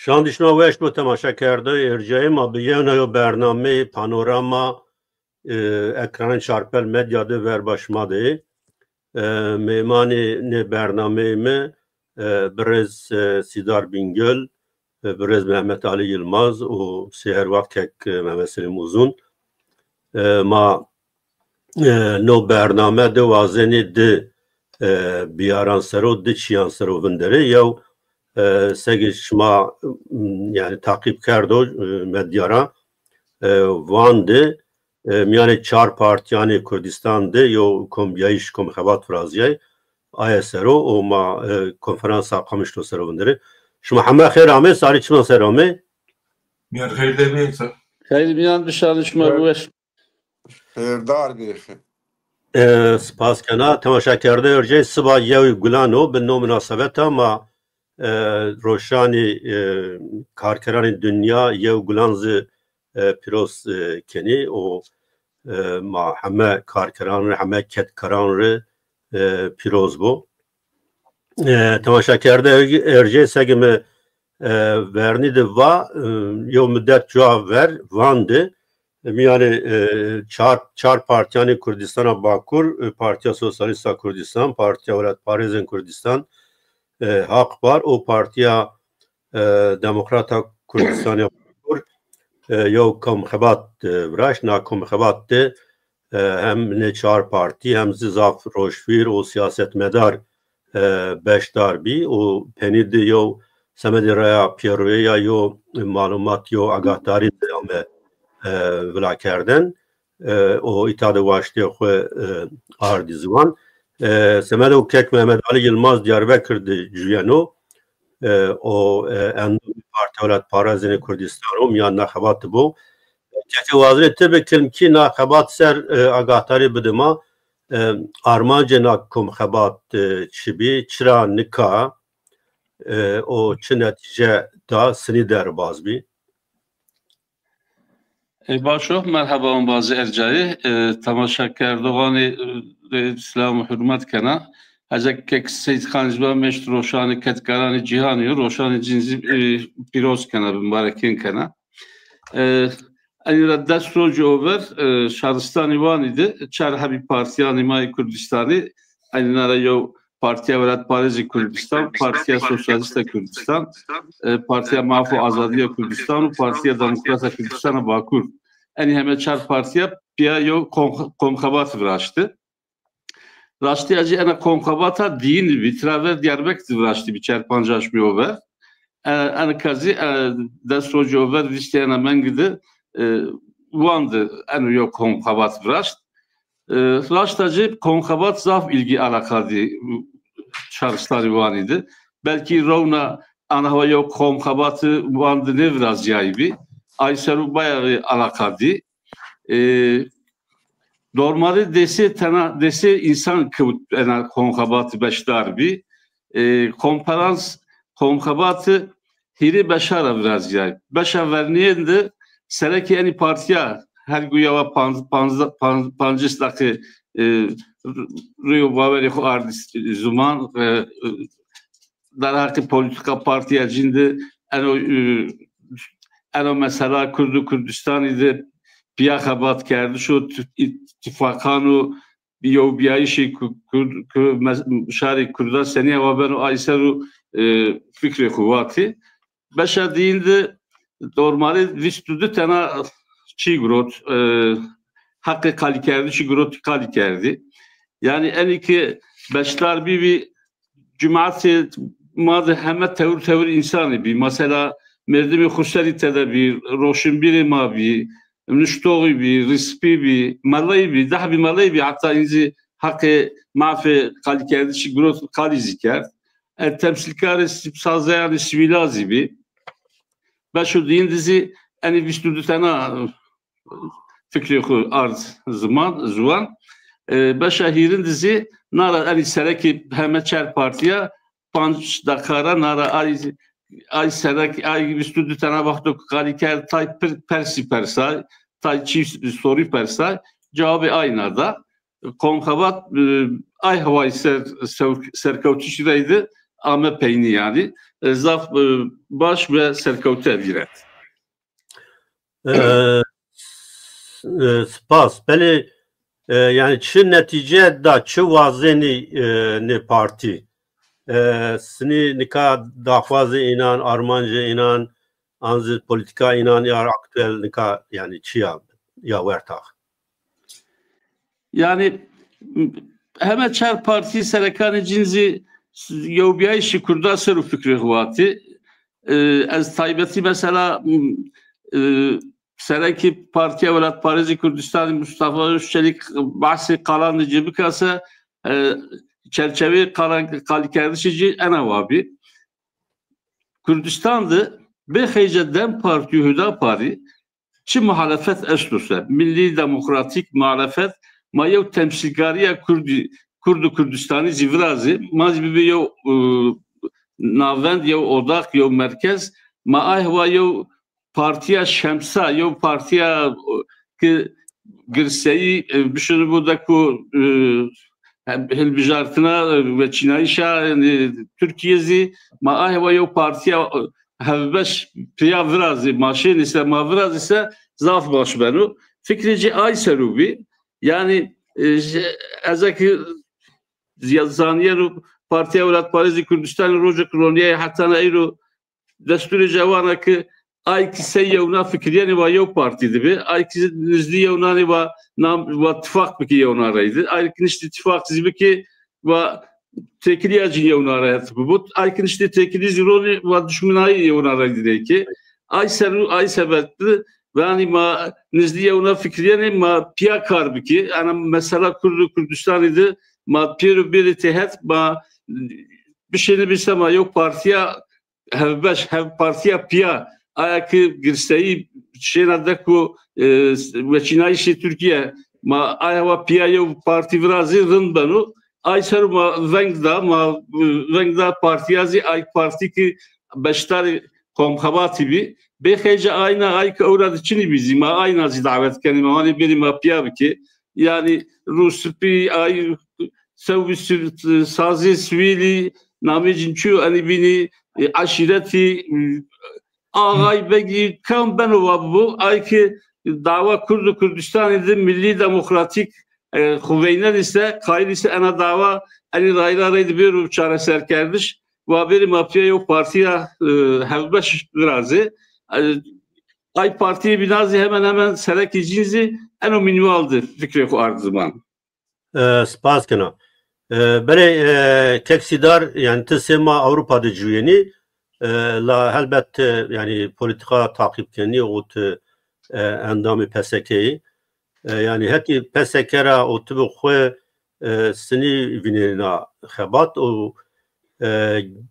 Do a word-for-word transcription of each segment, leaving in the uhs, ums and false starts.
Çand şima weş bo temaşakerdoyê ercayê ma, bi yewna yo bernameyê Panorama, e, ekranê Çarpel Medya de verba şima de. E, mêmanê nê bernameyê mi, e, birêz, e, Sîdar Bingöl, e, birêz Mehmet Ali Yilmaz û sê her wext kek, e, Mehmet Selim Uzun. E, ma, e, no bername de wazenê di, e, biyaran sero, di çiyan sero vinderê. Yew, e, segê şima, m, yanî taqîb kerdo, e, medya ra, e, van de, e, mîyanê çar partîyanê Kurdistan de yo kombîyayîş, komxebat virazîyay. Aye sero û ma, e, konferansa Qamişlo sero vinderê. Şima heme xêr amê, sarî çiman ser amê. Mîyan xêr de bê. Xeyr mîyan bişanê şima, weş. Xêrdar bê. E, spas kena. Temaşakerde ercey, siba yewî Gulan o, bi no minasebeta ma, e, roşanî, e, karkeranê dinya yew Gulan zî, e, pîroz, e, kenî û, e, ma heme karkeran rê, heme kedkaran rê, e, pîroz bo. E, temaşakerde ercey, seke mi, e, vernî de va, e, yew mudet cuwa ver Van de, e, mîyanê, e, çar, çar partîyanê Kurdistana Bakur, e, Partîya Sosyalîst a Kurdistan, Partîya Welatparêzên Kurdistan, e, Haq Par û Partîya, e, Demokrat a Kurdistanê Bakur, e, yew komxebat, e, viraşt. Na komxebat de, e, hem nê çar partî hem zî zaf roşnvîr û sîyasetmedar, e, beşdar bî û penî de yew semedê raya pêroyî ya yew malumat, yew agahdarî de ame, e, vilakerden. E, û îta de waştê xwu, e, ardî ziwan. E, semedo kek Mehmet Ali Yilmaz Diyarbekir de cuyeno, e, û, e, endamê Partîya Welatparêzên Kurdistan o, mîyan na xebat de bo. Kekê, wazenê ti bikilm kî na xebat ser, e, agahdarî bide ma, e, armancê na komxebat, e, çi bî, çira nika, e, û çi netîce da, sinî derbaz bî? E, baş o, merheba embazê ercayê. E, temaşakerdoxanê, e, rê silam û hurmet kena. Hece kek Seyîd Xan zî va meşt roşanê kedkaranê cîhanî yo, roşanê cîn zî, e, pîroz kena, bimbarekên kena. E, enî ra des rocî over, e, şaristanê Wanî de çar hebî partîyanê ma yê Kurdistanî, enî na ra yew Partîya Welatparêzê Kurdistan, Partîya Sosyalîst a Kurdistan, e, Partîya Maf û Azadîya Kurdistan û Partîya Demokrat a Kurdistana Bakur. Enî heme çar partîya pîya yew kom-, komxebat viraşti. Raştîya zî ena komxebata diyîn bî, tira ver Diyarbekir de viraştî bî çar panc aşmî o ver. E, ena ka zî, e, des rocî o ver vîstê ena mengî de, e, Wan de eno yew komxebat viraşt. E, raşta zî komxebat zaf îlgî eleqa dî şaristanê Wanî de. Belkî rewna anawa yew komxebati Wan de nêvirazîyaybî. Ay ser o bayağı eleqa dî. E, dormadê dêsê tena, dêsê însan kewt ena komxebati beşdar bî. E, konferans komxebati hîrê beşa ra virazîyay. Beşa vernîyên de serekê enî partîya her guyawa panz-, panz-, panz-, pancês deqe, e, r-, rê û bawerê xwu ardî ziman, e, e, derheqê polîtîka partîya cîn de eno, e, eno mesela Kurd û Kurdistanî de pîya xebatkerdiş û t-, îtîfaqan û yewbîyayîşê ku-, Kurd, ku-, mes-, şarê Kurdan senî hewa beno ay ser o, e, fikrê xwu vatî. Beşa diyîn de dormalê vîst û di tena çî girot, e, heqê qalîkerdişî girot, qalî kerdî. Yanî enî ke beşdar bîbî, cimatê ma de heme tewir tewir însanî bî. Mesela merdimê xuserî tede bî, roşinbîrê ma bî, nuştoxî bî, rîspî bî, meley bî, deh bî meley bî, heta în zî heqê mafê qalîkerdişî girot, qalî zî kerd. E, temsîlkarê sî-, sazeyanê sivîla zî bî. Beşo diyîn de zî enî vîst û di tena fikrê xwu ard ziman, ziwan. E, beşa hîrin de zî nara enî serekê heme çar partîya panc deqa ra nara ay, ay serek, ay vîst û di tena wexto ke qalî kerd, tay pir-, persî persay, tay çî sorî persay, cewabê ay na da. Komxebat, e, ay hawayî ser, ser, serkewtişî reyde ame peynî yanî. E, zaf, e, baş ve serkewte vîret. E, s- e, spas. Belê, e, yanî çi netîce da, çi wazenî, e, nê partî? E, sinî nika daxwazê înan, armancê înan, an zî polîtîka înan ya aktuel nika yanî çi ya, ya wertax? Yanî heme çar partî serekanê cîn zî yewbîyayîşê kurda ser o fikrê xo vatî. E, ez taybetî mesela, e, serekê Partîya Welatparêzê Kurdistanî Mustafa Özçelîk behsê qalan de ci bikase, e, çerçeveyê qalan, qalîkerdişê ci ena wa bî. Kurdistan de bêxeyce DEM Partî û Hudaparî çi muhalefet esto se, millî demokratîk muhalefet, ma yew temsîlkarîya Kurdî, Kurd û Kurdistanî zî virazê, ma zî bibê yew, e, navend, yew odax, yew merkez, ma ay hewa yew partîya şemsa, yew partîya, e, ki girseyî, e, bişinî bo de ku, e, hem hilbijartina, e, weçînayîşa, yanî Tirkîye zî ma ay hewa yew partîya, e, hevbeş pîya virazê, ma şênî se, ma virazî se zaf baş beno. Fikrê ci ay ser o bî. Yanî, e, j- ez eke ya zanîyeno Partîya Welatparêzê Kurdistanî rojek ronîyayê hetana eyro destûrê ci wana ke ay ki sey yewna fikirîyenê wa yew partî de bê, ay ki nizdî yewna nê wa nam, wa tifaq bikê yewna reyde, ay ki niştê tifaq zî bikê wa têkilîya ci yewna reyde bibut, ay ki niştê têkilî zî ronê wa duşminayî yewna reyde nêkê. Ay ser o, ay sebeb de, yanî ma nizdî yewna fikirîyenê, ma pîya kar bikê. Ana mesela Kurd û Kurdistanî de ma pêro bêrê têhet, ma bişênê bî se ma yew partîya hevbeş, hev partîya pîya, aya ki girseyî şêna de ku, e, weçînayîşê Tirkîye, ma aya wa pîya yew partî virazî rind beno. Ay ser ma veng da, ma, e, veng da partîya zî, ay partî ki beşdarê komxebatî bî. Bêxeyce ayna ay ki ewra de çinî bî zî, ma ayna zî dawet kenê, ma wanê bêrê ma pîya bikê. Yanî rûspî, ay sewbî sivî-, sazê sivîlî, namê cîn çi yo, enî bînî, e, eşîretî, e, axay, begî, kam beno wa bibo, ay ki dawa Kurd û Kurdistanî de millî demokratîk, e, xo veynenî se, qayilî se ena dawa enî rayra rey de bêro çareserkerdiş, wa bêrê ma pîya yew partîya, e, hevbeş virazê. E, ay partîyê bîna zî hemen hemen serekê cîn zî eno mînwal de fikrê xo ard ziman. E, spas kena. E, belê, e, kek Sîdar, yanî ti sê ma Ewropa de ciwîyenî, e, la helbet, e, yanî polîtîka taqîb kenî û ti, e, endamê P S K yî. E, yanî hetî P S K ra û ti bi xwu, e, sinî vînena xebat û, e,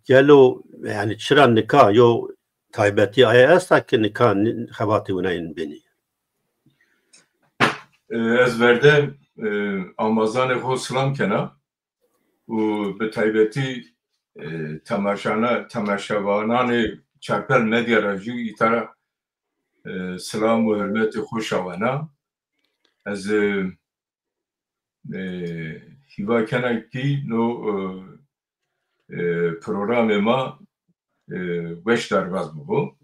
gelo, yanî çira nika yo taybetî aye esta ki nika ni-, xebatê winayên benî? E, ez verde, e, ambazanê xo silam kena û bi taybetî, e, temaşana-, temaşevananê Çarpel Medya ra jû îta ra, e, silam û hurmetê xo şawena. Ez, e, e, hîva kena ki no, e, e, programê ma, e, weş derbaz bibo.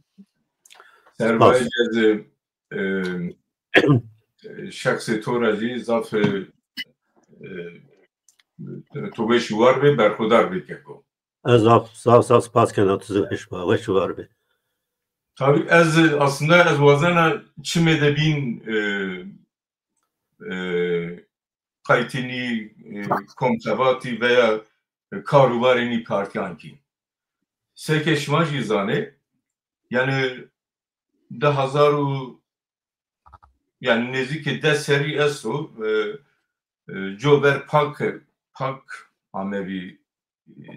Serbayê ez, e, e, şexsê to ra jî zaf, e, e, to weş û war bê, berxudar bê keko. Ez zaf, zaf, zaf spas kena, tu zî weş, weş û war bê. Tabî ez aslında ez wazena çimê de bîn, e, e, qaytê nî, e, komxebatî veya, e, kar û barê nî partîyan kî. Seke şima jî zanê, yanî di hezar û, yanî nêzîkê des serrî esto, e, e, cover PAK, PAK amebî,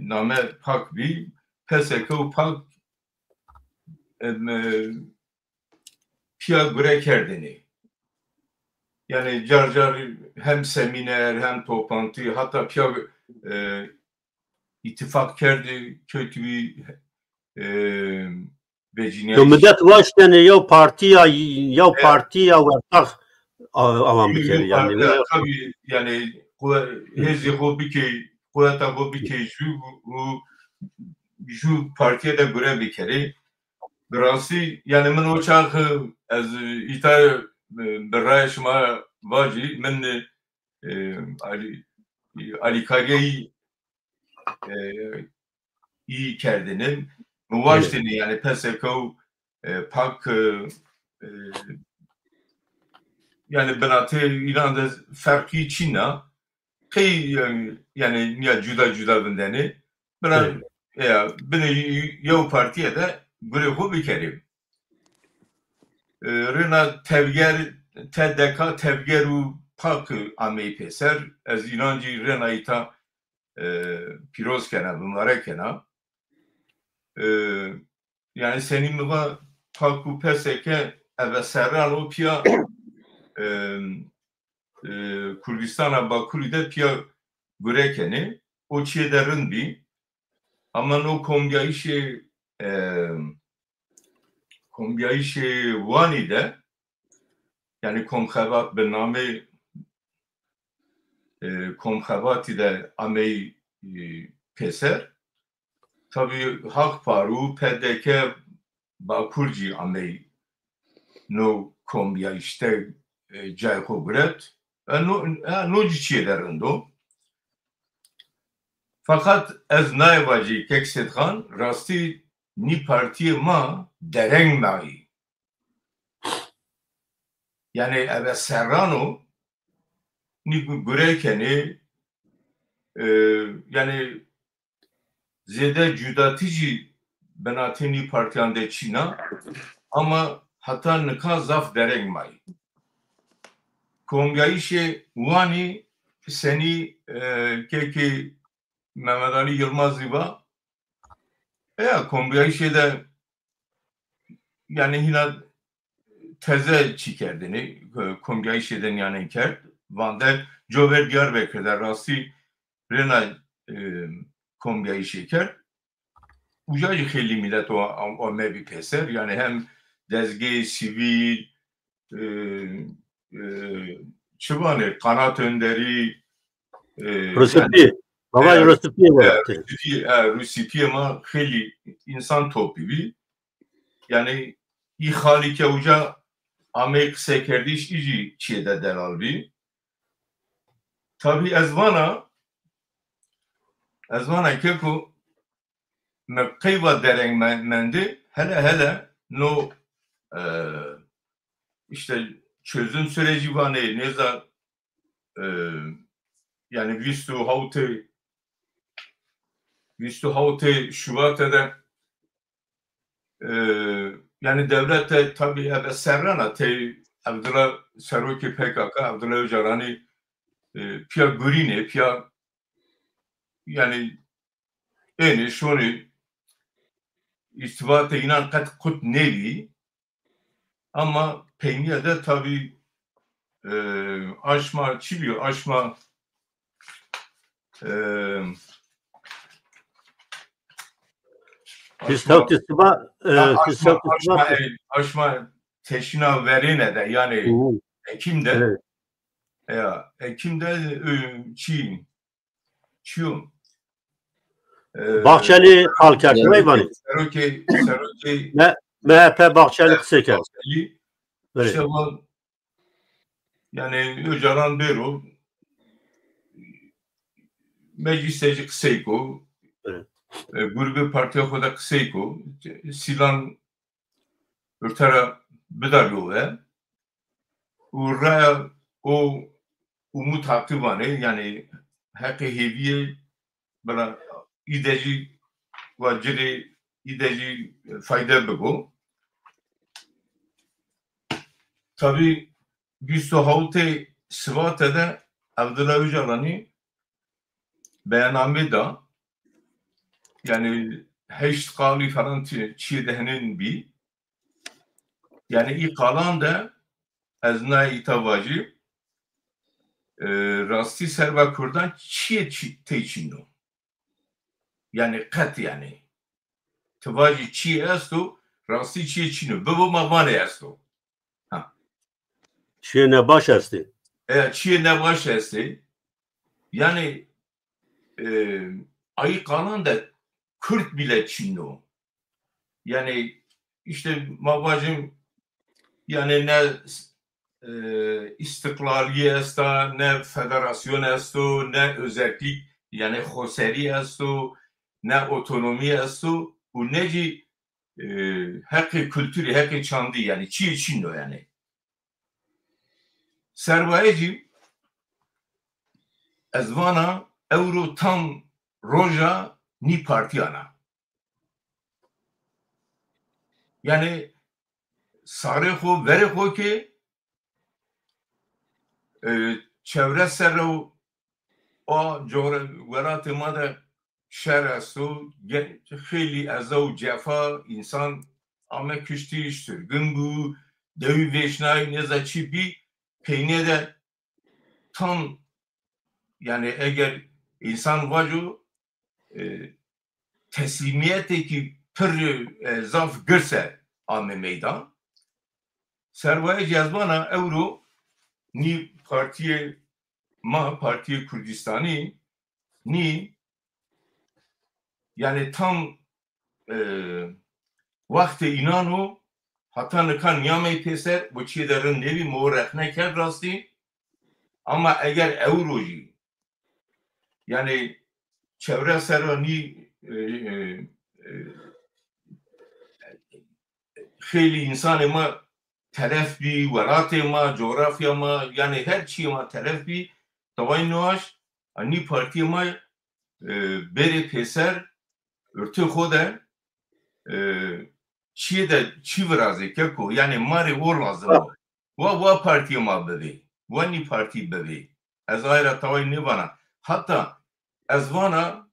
name PAK bî, P S K û PAK, em, e, pîya gure kerdêne. Yanî car car hem semîner hem toplantî, hata pîya, e, îtîfaq kerdî, kewtîbî, e, vecînîyayîş. Yo milet waştene yew partîya, yew partîya wertax a-, awan bikerî yanî. Tabî yanî quwe-, hêzê xo bikey, quweta xo bikey jû û ju partîye de gure bikerî. Bi rastî, yanî min o çax, e, ez îta, e, bi raya şima vacî, min, e, alî-, alîkarîyê î, e, î kerdêne. Mi waştêne, yanî P S K û, e, PAK, e, e, yanî binatê înan de ferqî çin a. Qey, yanî, yanî nîya cuda cuda vindenê. Bira, ya, binê yew partîye de gurê xo bikerê. E, rêna tevger, T D K, tevger û PAK ameyî pêser. Ez înan jî rêna îta, e, pîroz kena, mibarek kena. E, Yanî senî mi va PAK û P S K eve serran o pîya, e, e, Kurdîstana Bakurî de pîya gure kenê. O çîyê de rind bî. Ama no kombîyayîşê, e, kombîyayîşê Wanî de, yanî komxebat bi namê, e, komxebatî de ameyî, e, pêser. Tabî Haq Parti û P D K Bakur jî ameyî no kombîyayîş de, e, cayê xo guret. E, no, e, no jî çîyê de rind o. Feqet ez naye vacî kek Sêdxan, rastî nî partîyê ma dereng mayî. Yanî eve serran o, nî gu-, gure kenê, e, yanî zêde cudatî jî binatê nî partîyan de çin a, ama heta nika zaf dereng mayî. Kombîyayîşê Wanî senî, e, kekê Mehmet Ali Yilmaz zî va, eya kombîyayîşê de, yanî hîna teze çî kerdêne, e, kombîyayîşê de nîyanên kerd. Vande cover Diyarbekir de rastî rêna, e, kombîyayîşê kerd. Uca jî xeylî mîlet o, o, amebî pêser. Yanî hem dezgeyê sivîl, e, e, çi vanê, Qanat Önderî, e, Rusipî. Baba, e, Rusipî, e, Rusipî, e, Rusipîyê ma xeylî însan topî bî. Yanî î xalî ke uca amey qisekerdîş, î jî çîyê de delal bî. Tabî ez vana, ez vana keko mi qey va dereng me-, mendî, hele hele no, e, îşte çözüm süreci vanê, nêza, e, yanî vîst û hawtê, vîst û hawtê Şubatê de, e, yanî dewlete tabî eve serran a, tey Evdila serokê P K K, Evdila Ocalanî, e, pîya gurînê, pîya, yanî ênê şonê, îrtîbatê înan qet qut nêbî. Ama peynîye de tabî, e, aşma çi bîyo? Aşma, e, aşma, hîst hewtê siba, e, ha, aşma, hîst hewtê siba aşma, e, aşma teşîna verêne de, yanî Ekîm de. Evet. Ya, Ekîm de, e, çî, çîyo. E, Bahçeli qal kerd, ney vanê? Serokê, serokê Me-, M H P Bahçeli qisey kerd. Bahçeli, evet, işte bu, yanî Ocalan bêro meclîs de jî qisey ko, evet, e, grubê partîya xo de qisey ko, Sîlan Urtera bidarîyo we. Û raya o Umut Haqî vanê, yanî heqê hêvîyê, bira î de jî wa ci rê î de jî fayde bibo. Tabî vîst û hawtê Sibatê de Evdila Ocalanî beyanname da, yanî heşt qalî falan çi-, çîyê de henên bî. Yanî î qalan de ez naye îta vajî, e, rastî serba kurdan çîyê çî-, tey çin o. Yanî qet yanî. Ti vajî çîyê esto, rastî çîyê çin o. Bibo ma vanê esto. Ha. Çîyê nebaş estê. E, çîyê nebaş estê. Yanî, e, ayî qalan de Kürt bile çin o. Yani işte ma vajim, yani ne e, îstiqlalî esta, ne federasyon esto, ne özellik, yani xoserî esto, ne otonomî esto û ne jî e, heqê kulturî, heqê çandî, yani çîyê çin o yani. Serbayê jî ez vana ewro tam roja nî partîyan a. Yani sarê xo, verê xo ke e, çewres serre û a coğra-, welatê ma de şer esto, ge-, xeylî eza û cefa, însan ame kiştiş, sirgin bû, dewî vêşnayî, nêza çi bî, peynîye de tam, yani eger însan vaco, e, teslîmîyetêkî pir, e, zaf girse ame meydan. Serbayê jî ez vana ewro nî partîyê ma, Partîyê Kurdistanî, nî, yani tam, e, wextê înan o, heta nika nîyamey pêser, bo çîyê de rind nêbî, mi o rexne kerd rastî. Ama eger ewro jî, yani çewres serra nî, e, e, e, xeylî însanê ma telef bî, welatê ma, coğrafya ma, yani her çîyê ma telef bî, tawayî nêwaşt, a nî partîyê ma, e, bêrê pêser, urtê xo de, e, çîyê de çi virazê keko, yani ma rê o lazim o. Wa, wa partîyê ma bibê, wa nî partî bibê. Ez aye ra tawayî nêvana. Heta ez vana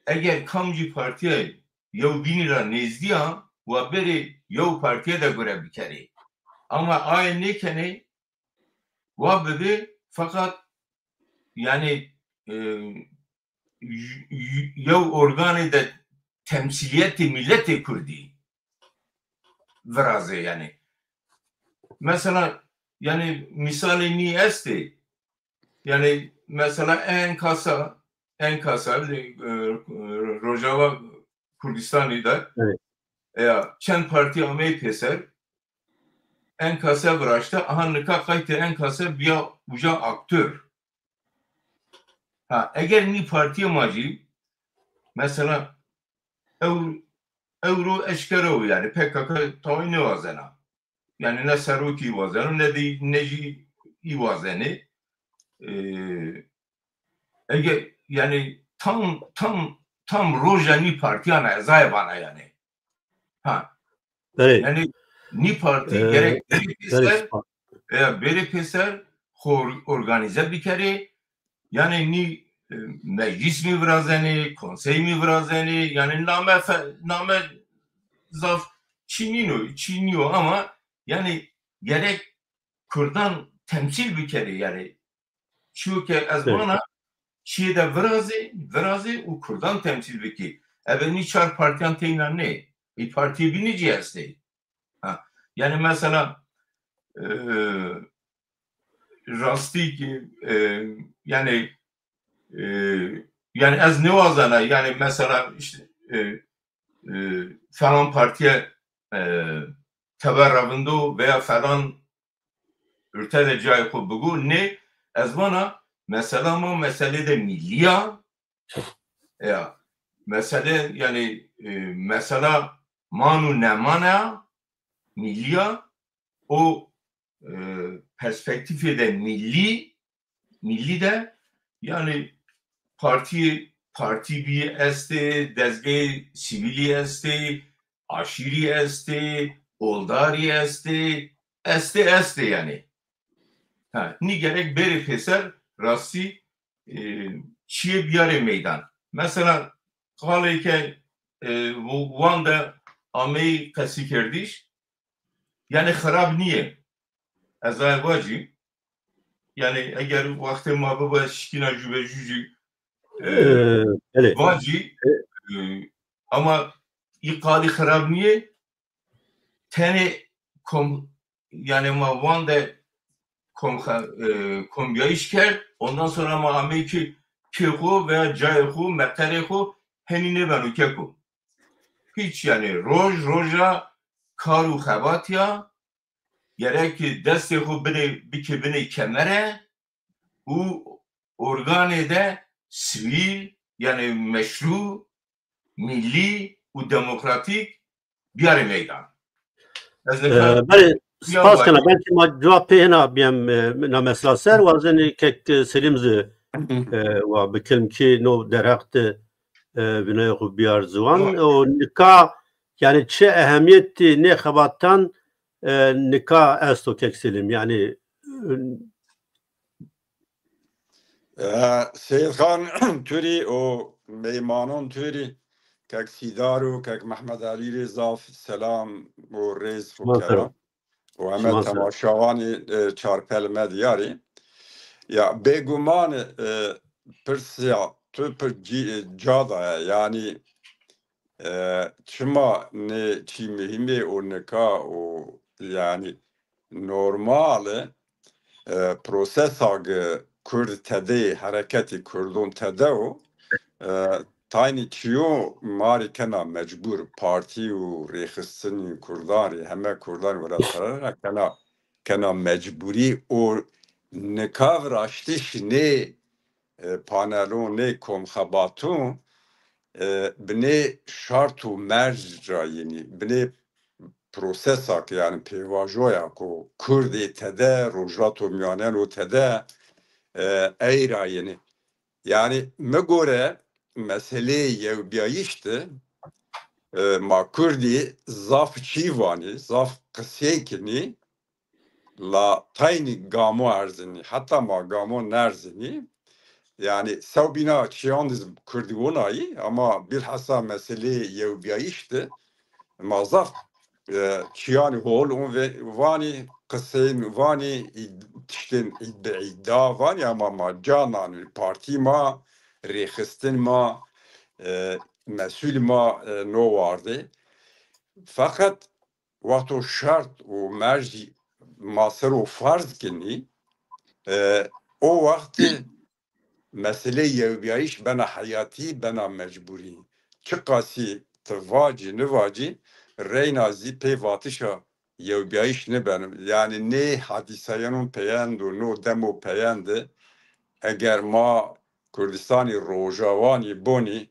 eger kamcî partîye yew bînî ra nêzdî ya, wa bêrê yew partîye de gure bikerê. Ama aye nêkenê, wa bibê, feqet yani, e, y-, y-, yew organê de temsîlîyetê mîletê kurdî virazê yani. Mesela, yani mîsalê nî estê. Yani mesela en kasa, en kasa, e, Rojava Kurdistanî de, evet, ya çend partî ameyî pêser, en kasa viraşte, aha nika qaytê en kasa bîya uca aktör. Ha, eger nî partîyê ma jî, mesela, ew-, ewro eşkere o, yani P K K tawayî nêwazena. Yani ne serokî wazeno, ne de, ne jî î wazenê. Ee, ege, yani tam, tam, tam roja nî partîyan a, ez aye vana yani. Ha. Belê. Yani nî partî, e, gerek bêrê pêser, e, bêrê pêser xo or-, organîze bikerê. Yani nî, e, meclîs mî virazenê, konsey mî virazenê, yani name fe-, name zaf çî nîno, çî nîyo ama yani gerek kurdan temsîl bikerê yani. Çîyo ke ez vana çîyê de virazê, virazê û kurdan temsîl bikî. Ebe nî çar partîyan teyna nê. Ê partîyê bînî jî estê. Ha. Yani mesela, e, rastî ki, e, yani, e, yani ez nêwazena, yani mesela işte, e, e, falan partîye, e, teber ra vindo veya falan urte de cayê xo bigo. Nê, ez vana mesela ma meselê de mîlî ya. Ya, mesele, yani, e, mesela man û neman a, mîlî ya. O, e, perspektîfê de mîlî, mîlî de, yani partî, partî bî estê, dezgehê sivîlî estê, aşîrî estê, oldarî estê, estê, estê yani. Ha, nî gerek bêrê pêser rastî, e, çîyê biyarê meydan. Mesela qalê ke, e, wan de ameyî qesîkerdiş, yani xirab nîyê. Ez aye vacî. Yani eger wextê ma bibo ez şikîna jû be jû jî, e, e, belê, vacî. E, e, ama î qalî xirab nîyê. Tenê kom-, yani ma wan de kom-, e, kombîyayîş kerd. Ondan sonra ma amey ki kê xo veya cayê xo, meqerê xo henî nêbeno keko. Hîç, yanî roj roja kar û xebatî ya, gerek destê xo binê, bikê binê kemere û organê de sivîl, yanî meşrû, mîllî û demokratîk biyarê meydan. Ez Ee, nika belê, ya spas kena. Belkî ma cewab pê hêna bîyem, e, na mesela ser, wazenî kek, e, Selîm zî, e, wa bikilim ki no derheq de, e, vînayê xo biyar ziwan. Tamam. O nika, yanî çi ehemîyetî nê xebatan, e, nika esto kek Selîm? Yanî, e, E, Seyîd Xan tu rî û meymanon tu rî, kek Sîdar û kek Mehmed Elî rê zaf selam û rêz xo kena. Û heme temaşawanî, e, Çarpel Medya rê. Ya, bêguman, e, pirsiya tu pir cî-, e, ca daye. Yanî, e, çima nê çî muhîm ê û nika û, yanî, normal e, e, prosesa gi Kurd tede, hereketî Kurdon tede o, e, taynî çîyo ma rê kena mecbur, partî û rêxistinî Kurdan rê, heme Kurdan welatperwer ra kena, kena mecburî û nika viraştiş nê, e, panelon, nê komxebaton, e, binê şart û merc ra yenî, binê prosesa ke, yanî pêvajoya ku Kurdê tede, Rojhilata Mîyanen o tede, e, ey ra yenî. Yanî mi gore meseleyê yewbîyayîş de, e, ma Kurdî zaf çî vanî, zaf qisey kinî, la taynî gamo erzinî, heta ma gamo nerzinî. Yanî sewbîna çîyan de zî Kurdî wonayî, ama bilhassa meseleyê yewbîyayîş de ma zaf, e, çîyanî hol ûn ve-, vanî, qiseyên vanî, îd-, tiştên îd-, bi îda vanî, ama ma ca nanî, partî ma, rêxistin ma, e, mesul ma, e, no wardê. Feqet wexto şert û mercî ma ser o ferz kinî, e, o wext meseleyê yewbîyayîş bena heyatî, bena mecburî. Çiqasî ti vacî, nivacî, reyna zî pê vatişa yewbîyayîş nibeno. Yanî nê hadîsayenon peyend û no demo peyend de, eger ma Kurdistanî Rojawanî bonî,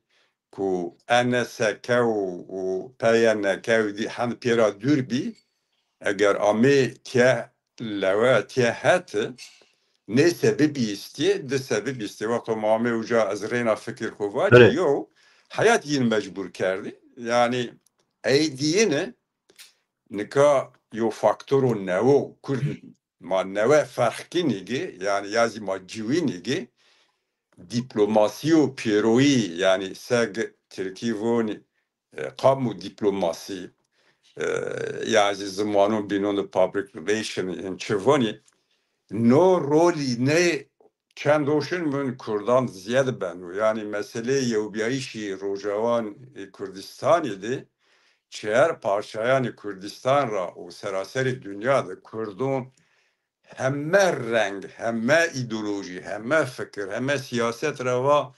ku E N S K û, û P Y N K û dî hend pê ra dûr bî, eger amê tiye lewe, tiye het, nê sebebî îstî, di sebebî îstî. Wexto ma amê uca ez reyna fikir xo vacî, yo, heyat yin mecbur kerdî. Yanî ey dîyine nika yo faktoro newo, Kurd ma newe ferq kinî gi, yanî ya zî ma ciwînî gi, dîplomasî û pêroyî, yanî seg tirkî vonî, e, kamu dîplomasî, e, ya zî zimanon bînon de public relation, hin çi vonî, no rolî nê çend oşin min Kurdan ziyed beno. Yanî meseleyê yewbîyayîşî Rojawan ê Kurdistanî de çer parçayanê Kurdistan ra û seraserê dinya de Kurdon heme reng, heme îdeolojî, heme fikir, heme sîyaset ra va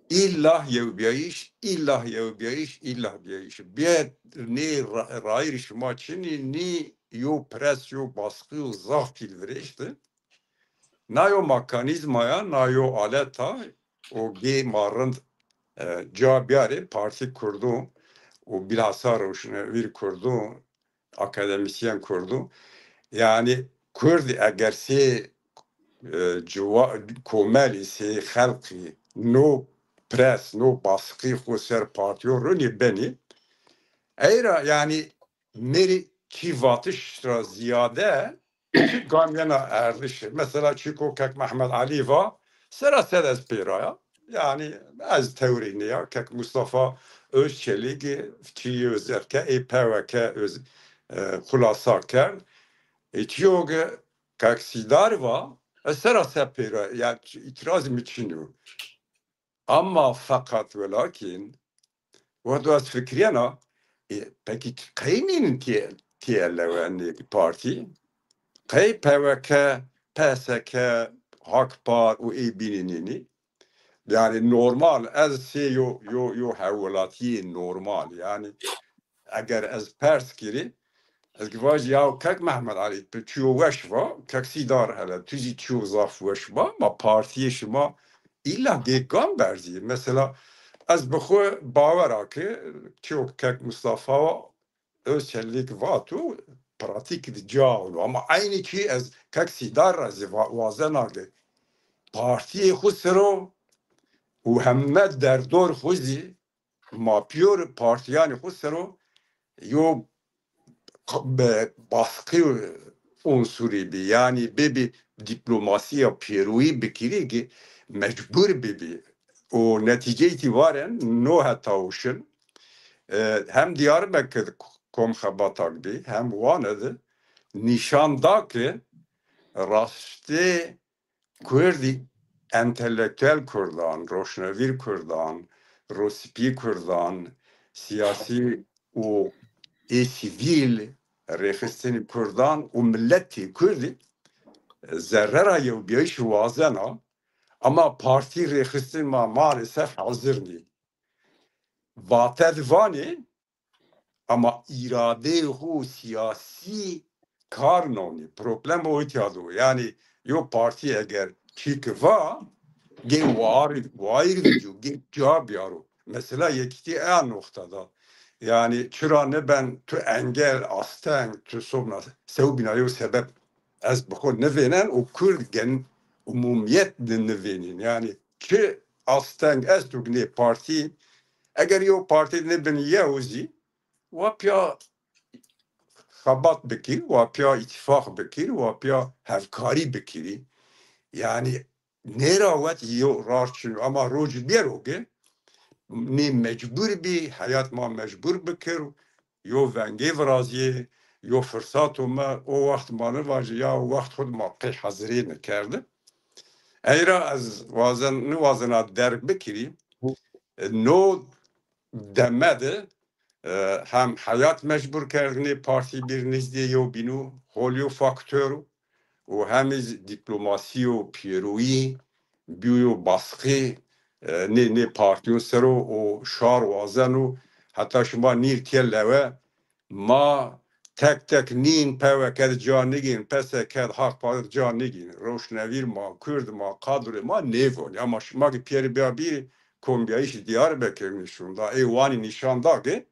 îllah yewbîyayîş, îllah yewbîyayîş, îllah bîyayîş. Bîye nê ra-, rayîrî şima çinî, nî yo pres, yo baskî yo zaf pîl virêşti. Na yo mekanîzma ya, na yo alet a, o gê ma rind, e, ca biyarê, partî Kurdo û bilhassa roşnvîr Kurdo, akademîsyen Kurdo. Yanî Kurd eger sê, e, ciwa-, komelî, sê xelqî no pres, no baskî xo ser partîyo rinî benî, ey ra yanî mêrî çî vatiş ra zîyade çi gam yena erdişî. Mesela çîko kek Mehmed Elî va, seraser ez pê ra ya. Yanî ez tewrî nîya. Kek Mustafa Özçelîgî çîyê zerke ê P Y K öz, e, xulasa kerd. Ê çîyo ke kek Sîdar va, ez seraser pê ra ya, îtîrazî mi çin o. Ama feqet welakîn, wexto ez fikirîyena, e, pekî qey nînin tîye, tîye lewe nê partî? Qey P Y K, P S K, Hakpar û ê bînî nînî? Yanî normal, ez sê yo, yo, yo hewwelatîyê normal. Yanî eger ez pers kirî, ez ki vajî ya kek Mehmet Alî, tu çîyo weş va, kek Sîdar hele, tu zî çîyo zaf weş va, ma partîyê şima îlla gêkan berzî. Mesela ez bi xwu bawer a ki çîyo kek Mustafa Özçelik vato, pratîk di ca ûno. Ama eynî çî ez kek Sîdar ra zî va-, wazena ki partîyê xwu ser o û heme derdor xwu zî ma pîyor partîyanê xwu ser o yo q-, be-, baskî unsurî bî. Yanî bibî dîplomasîya pêroyî bikirî ki mecbur bibî. Û netîceyê tî varen no heta û şin, e, hem Diyarbekir kom xebatak bî, hem Wane de nîşan da ki rastê Kurdî, entelektuel Kurdan, roşnevîr Kurdan, rosipî Kurdan, siyasî û ê sivîl, rêxistinî Kurdan û miletî Kurdî zerre ra yewbîyayîşî wazena, ama partî rêxistin ma maalesef hazir nî. Vate di vanê, ama îradeyê xo siyasî kar nonî. Problem o îtya do. Yanî yo partî eger çîk va, gê war, wayîr vecîyo, gê ca biyaro. Mesela Yekîtî eya noxta da. Yanî çira nêben tu engel, asteng, tu sobna sewbîna yo sebeb ez bi xo nivênen û Kurd gen umumîyet de nivênîn. Yanî çi asteng esto ki nê partî, eger yo partî nêbin yew zî, wa pîya xebat bikir, wa pîya îtîfaq bikir, wa pîya hevkarî bikirî. Yanî nêrawet yo rar çin, ama roj biyero ki nê mecbur bî, heyat ma mecbur bikir, yo vengê virazîyê, yo firsat ome, o wext ma nivajî ya o wext xwu di ma pê hezirî nikerde. Ey ra ez wazen, niwazena derg bikirî. E, no deme de, e, hem heyat mecbur kerdinê partî bir nizdê yewbînû, hol yo faktor û hem zî dîplomasî û pêroyî bîyo baskî, e, nê, nê partîyon ser o û şar wazeno heta şima nîr tîye lewe. Ma tek tek nîn, pewe ked ca nigîn, pese ked haq padir ca nigîn. Roşnevîr ma, Kurd ma, kadrê ma nêvonî. Ama şima ki pîyerî bîya bîrî, kombîyayîşî Diyarbekir nîşan da, ê Wanî nîşan da ki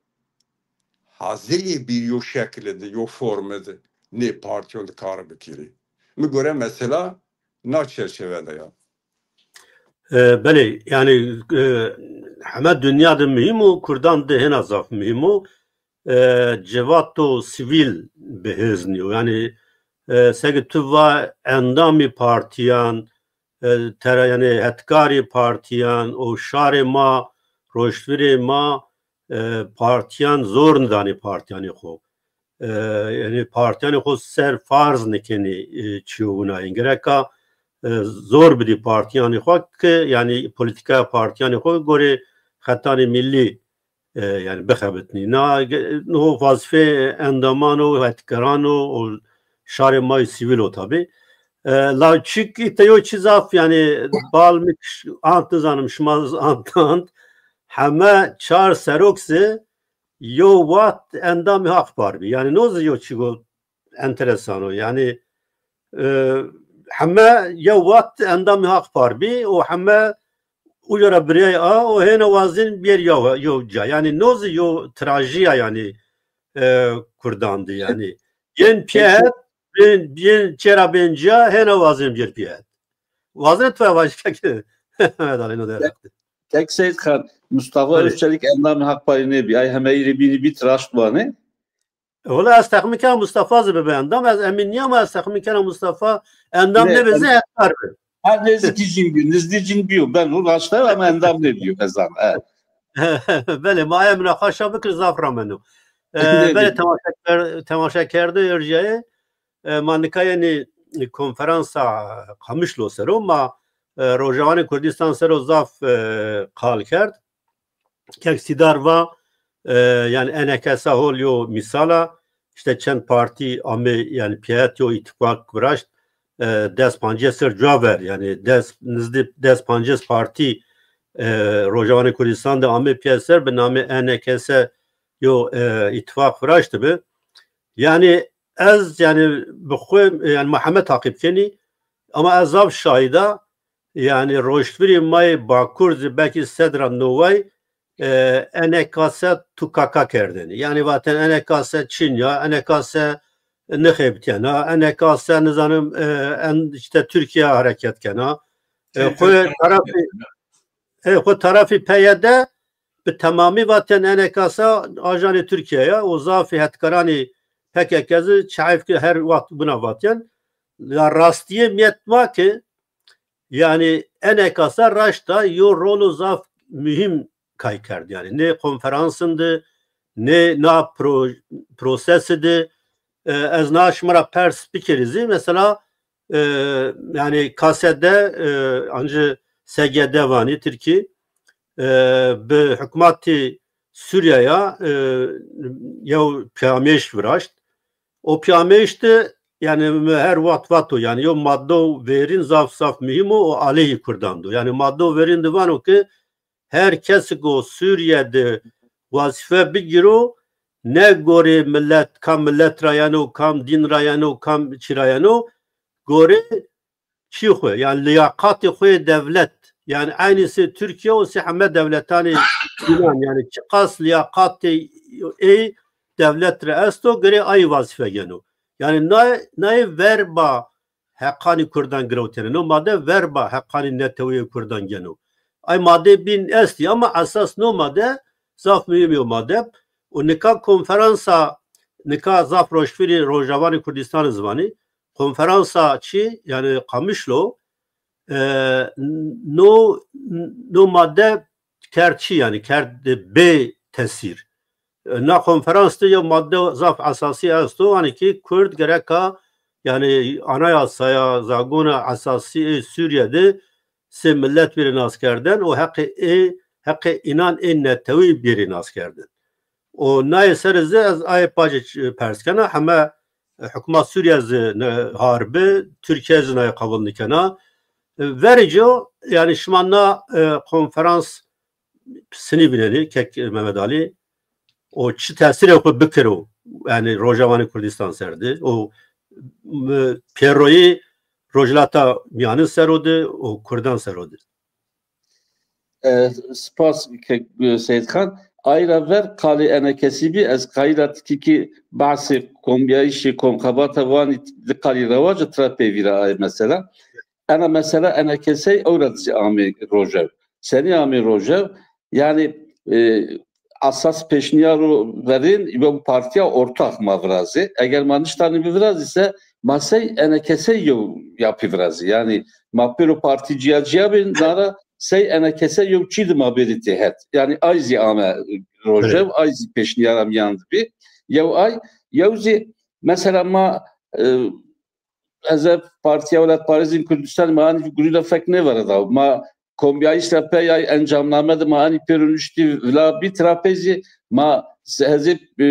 hazir yê bir yo şekle de, yo forme de nê partîyon de kar bikirî. Mi gore mesela na çerçeve de ya. E, belê, yanî, e, heme dinya de muhîm o, Kurdan de hêna zaf muhîm o. E, cevato sivîl bihêznîyo. Yanî, e, seke tu va endamî partîyan, e, tera, yanî hetkarî partîyan û şarê ma, roştvirê ma, e, partîyan zor nidanê partîyanê xo. E, yanî partîyanê xo ser farz nikenê, e, çîyo winayên. Gereka, e, zor bidî partîyanê xo ke, yanî polîtîkaya partîyanê xo gorê xetanê milî, e, yanî bixebitnî. Na, ge-, no wazîfê endaman o, hetkeran o, o şarê ma yê sivîl o tabî. E, la çik îte yo çî zaf, yanî bal mi ant nizanim, şima ant ant. Heme çar serok zî yo wext endamê Haq Par bî. Yanî no zî yo çîko enteresan o. Yanî, e, heme yo wext endamê Haq Par bî û heme uca ra birîyay a û hêna wazên bîyer yo, yo ca. Yanî no zî yo trajîya, yanî, e, Kurdan de, yanî. Yên pîya het, yên, yên çê ra bên ca, hêna wazên bîyer pîya het. Wazên tu vaj kek. Mehmet Alî, no derheq de. Kek Seyîd Xan, Mustafa Belê. Özçelik endamê Haq Parî nêbî. Ay hemeyî rê bînî bî, raşt vanê. Wela ez texmîn kena Mustafa zî bibe endam. Ez emîn nîya ama ez texmîn kena Mustafa endam nê, nêbe zî hetmar bi. Her nêzîkî cîn bîyo, nizdî cîn bîyo. Beno raşt e ama endam nêbîyo, ez zana. Evet. Belê, ma aya munaqaşa bikir, zaf rameno. E, belê, temaşeker-, temaşekerdoyê erjîyayê, e, ma nika yenî konferansa Qamişlo ser o, ma, e, Rojawanê Kurdîstan ser o zaf, e, qal kerd. Kek Sîdar va, e, yanî enekesa hol yo mîsal a, îşte çend partî ame, yanî pîya het yo îtîfaq viraşt, e, des pancês ser cuwa ver, yanî des, nizdî des pancês partî e, Rojawanê Kurdistan de ame pîyeser, bi namê E N K S yo, e, îtîfaq viraştibi. Yanî ez, yanî bi xwu, yanî ma heme taqîb kenî, ama ez zaf şahîda, yanî roştvirî ma yê Bakur zî belkî sed ra neway, e, E N K S tukaka kerdêne. Yanî vaten E N K S Çîn ya, E N K S nixebitîyena, E N K S nizanim, e, en, îşte Tirkîya hereket kena. E, xwu tarafî, e, xwu tarafî P Y D bi temamî vaten E N K S ajanê Tirkîya ya û zafî hetkaranî P K K zî çayf ki her wext buna vaten. La rastîye miyet ma ki, yanî E N K S raşta yo rolo zaf muhîm kay kerd. Yanî nê konferansî de, nê na pro-, prosesî de, e, ez na şima ra pers bikerî zî, mesela, e, yanî K S D, e, ancî S G D vanî Tirkî, e, bi hukmatî Sûrîye ya, e, yew peyamêş viraşt. O peyamêş de, yanî mi her wext vato, yanî yew madde û verîn zaf zaf muhîm o, o aleyhî Kurdan do. Yanî madde û verîn de vano ki her kesik o Sûrîye de wazîfe bigîro, ne gorê milet, kam milet ra yeno, kam dîn ra yeno, kam çî ra yeno, gorê çî xwu, yanî lîyaqatê xwu yê dewlet, yanî eynî sey Tirkîye û sey heme dewletanê înan, yanî çiqas lîyaqatê ey dewlet ra esto, girê ay wazîfe geno. Yanî nay, nay verba heqanî Kurdan girewtêne. No made verba heqanî neteweyê Kurdan geno. Ay made bîn estî ama esas no made zaf muhîm yo made. Û nika konferansa, nika zaf roştvirî Rojawanê Kurdistan zî vanî, konferansa çî, yanî Qamişlo, e, no, no made kerd çî, yanî kerd bê tesîr. E, na konferans de yew made zaf esasî esto, hanî ki Kurd gereka, yanî anayasaya, zagona esasî ê Sûrîye de sey milet bêrê naskerdin û heqê ê, heqê înan ê netewî bêrê naskerdin. Û nayê ser zî ez ayê pacê ç-, pers kena, heme, e, hukuma Sûrîye zî ne-, har bi, Tirkîye zî nayê qebul nikena. E, verê co, yanî şima na, e, konferans sinî vînenî, kek Mehmet Alî, o çi tesîrê xwu bikiro, yanî Rojawanê Kurdistan ser de, o, m-, pêroyî Rojhilata Mîyanin ser o de û Kurdan ser o de. E, spas ke, e, Seyîd Xan. Ay ra ver qalê enekesî bî, ez qayîl a tikî kî behsê kombîyayîşê komxebata vanî di qalî rewac a, tira pê vîra ay mesela. Ena mesela enekesey ewra zî amê rojew. Senî amê rojew? Yanî, e, esas pêşniyaro verên yew partîya ortax ma virazê. Eger ma niştanî bivirazî se, ma sey enekesey yew yapî virazî. Yanî ma pêro partî cîya cîya bên, nara sey enekesey yew çî di ma bêrî têhet. Yanî ay zî ame rojew, ay zî pêşniyara mîyan di bî. Yew ay, yew zî mesela ma, e, ez ê Partîya Welatparêzên Kurdistan, ma anî gurî ra fek nêvera da. Ma kombîyayîş ra pey ay encamname de ma anî pêro nuştî vila bî, tira pey zî ma se-, hezê, e,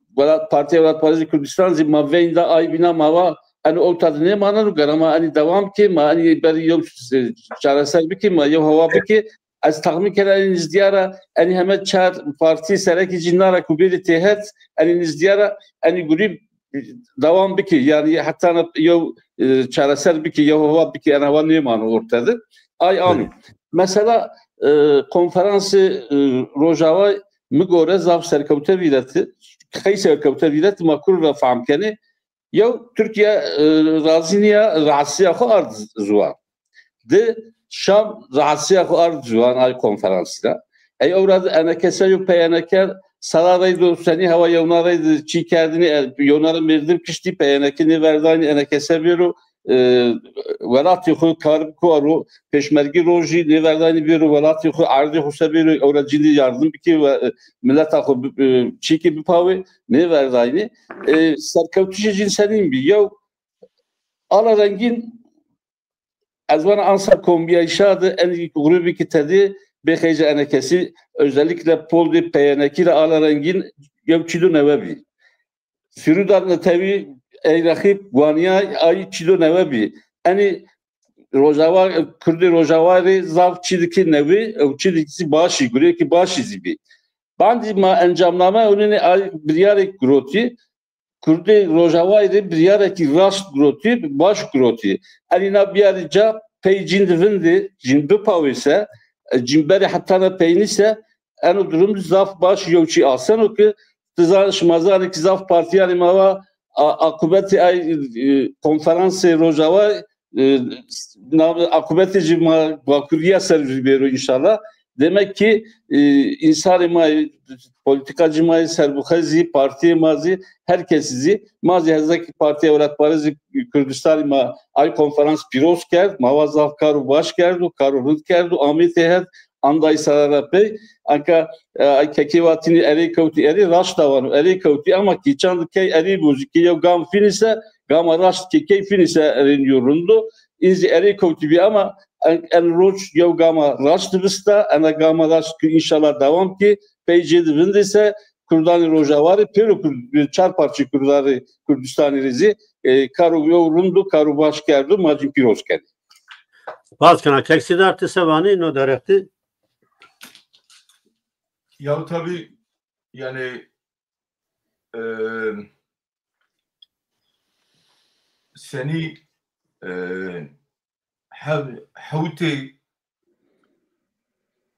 welat, Partîya Welatparêzên Kurdistan zî ma veyn da ay bîna ma va eno ewta de nêmaneno, gera ma enî dewam bikê, ma enî berî yew, e, çareser bikê, ma yew hewa bikê. Ez texmîn kena enî nizdîya ra enî heme çar partî serekî cî na ra ku bêrî têhet, enî nizdîya ra enî gurî dewam bikî, yanî heta na yew, e, çareser bikî, yew hewa bikî, ena hewa nêmano orte de. Ay anî. Mesela, e, konferansê, e, Rojava mi gore zaf serkewte vîreti, qey serkewte vîreti, ma kur ra fehm kenê. Yew, Tirkîye, e, razî nîya, rahatsîya xwu ard ziwan. Di, Şam rahatsîya xwu ard ziwan ay konferansî ra. Ey ewra di enekese yo P Y N K sala rey do senî hewa yewna rey di çî kerdinî, e, yewna rey merdim kiştî, P Y N K nêverdaynî enekese bêro, e, welatê xwu kar biko aro, pêşmergî rojî nêverdaynî bêro, welatê xwu erdê xwu se bêro, ewra cînî yardim bikê we, e, mileta xwu bi-, e, çîkê bipawê, nêverdaynî. E, serkewtişê cîn senîn bî? Yew, ala rengîn, ez vana ansa kombîyayîşa de enî grûbî ki tedê bê xeyce enekesî, özellikle poldê P Y N K ra ala rengîn yew çî do newe bî. Firûda netewî ey rexîb wanîya ay çî do newe bî. Enî Rojava, Kurdê Rojava rê zaf çî di ki newî, ew çî di ki zî başî, gureyekî başî zî bî. Bandî ma encamname onîne ay biryarêk girotî. Kurdê Rojavayî rê biryarekî raşt girotî, baş girotî. Enîna biyarî ca pey cîn di vindî, cîn bipawêse, e, cîn berê hetana peynî se, eno durum zaf baş yew çî aseno ki, ti zan, şima zanê ki zaf partîyanê ma wa, a-, akubetê ay, e, konferansê Rojava, e, na-, akubetê jî ma Bakurîya ser vî bêro înşallah. Demek ki, e, însanê ma, politikacî ma yê serbixwe zî, partîyê ma zî, her kesî zî, ma zî heza ki Partîya Welatparêzê Kurdistanî ma ay konferans pîroz kerd, ma wa zaf karo baş kerdo, karo rind kerdo, amê têhet, anda îsara ra pey. Anka, e, ay kekê vatînî erê kewtî, erê raşt a vano, erê kewtî ama kî çand key erê bo zî kê yew gam fînî se, gama raşt kê key fînî se erê nîyo rind o. În zî erê kewtî bî ama en, en roc yew gama raşt vista, ena gama raşt ki înşallah dewam ki, pey cê di vindê se, Kurdanê Rojava rê, pêro Kurd, çar parçeyê Kurdan rê, Kurdistanî rê zî, e, karo yew rind o, karo baş kerdo, ma cîn pîroz kenê. Spas kena. Kek Sîdar, ti se vanê no derheqî? Ya tabî, yanî, e, senî, e, hev-, hewtê,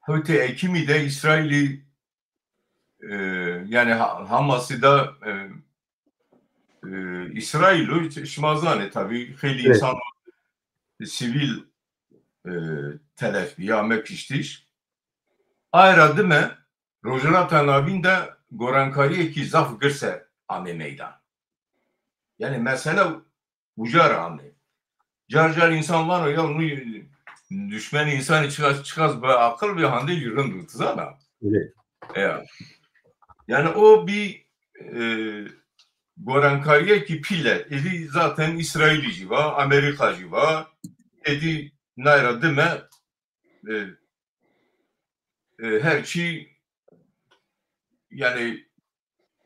hewtê Ekîmî de Îsraîlî, e, yanî Ha-, Hamasî de, e, e, Îsraîl o, şima zanê tabî, xeylê Evet. însan sivîl, e, telef bî, ame kiştiş. Ay ra dime Rojhilata Navîn de gorankarîyekî zaf girse amê meydan. Yanî mesele uca ra amê. Car car însan vano ya nû duşmenê însanî çiqas, çiqas bi aqil bî, handê jî rind o, ti zana. Evet. Ya. Yanî o bî, e, gorankarîyekî pîl e. Êdî zaten Îsraîlî jî va, Amerîka jî va. Êdî nay ra dime, e, e, her çî, yanî,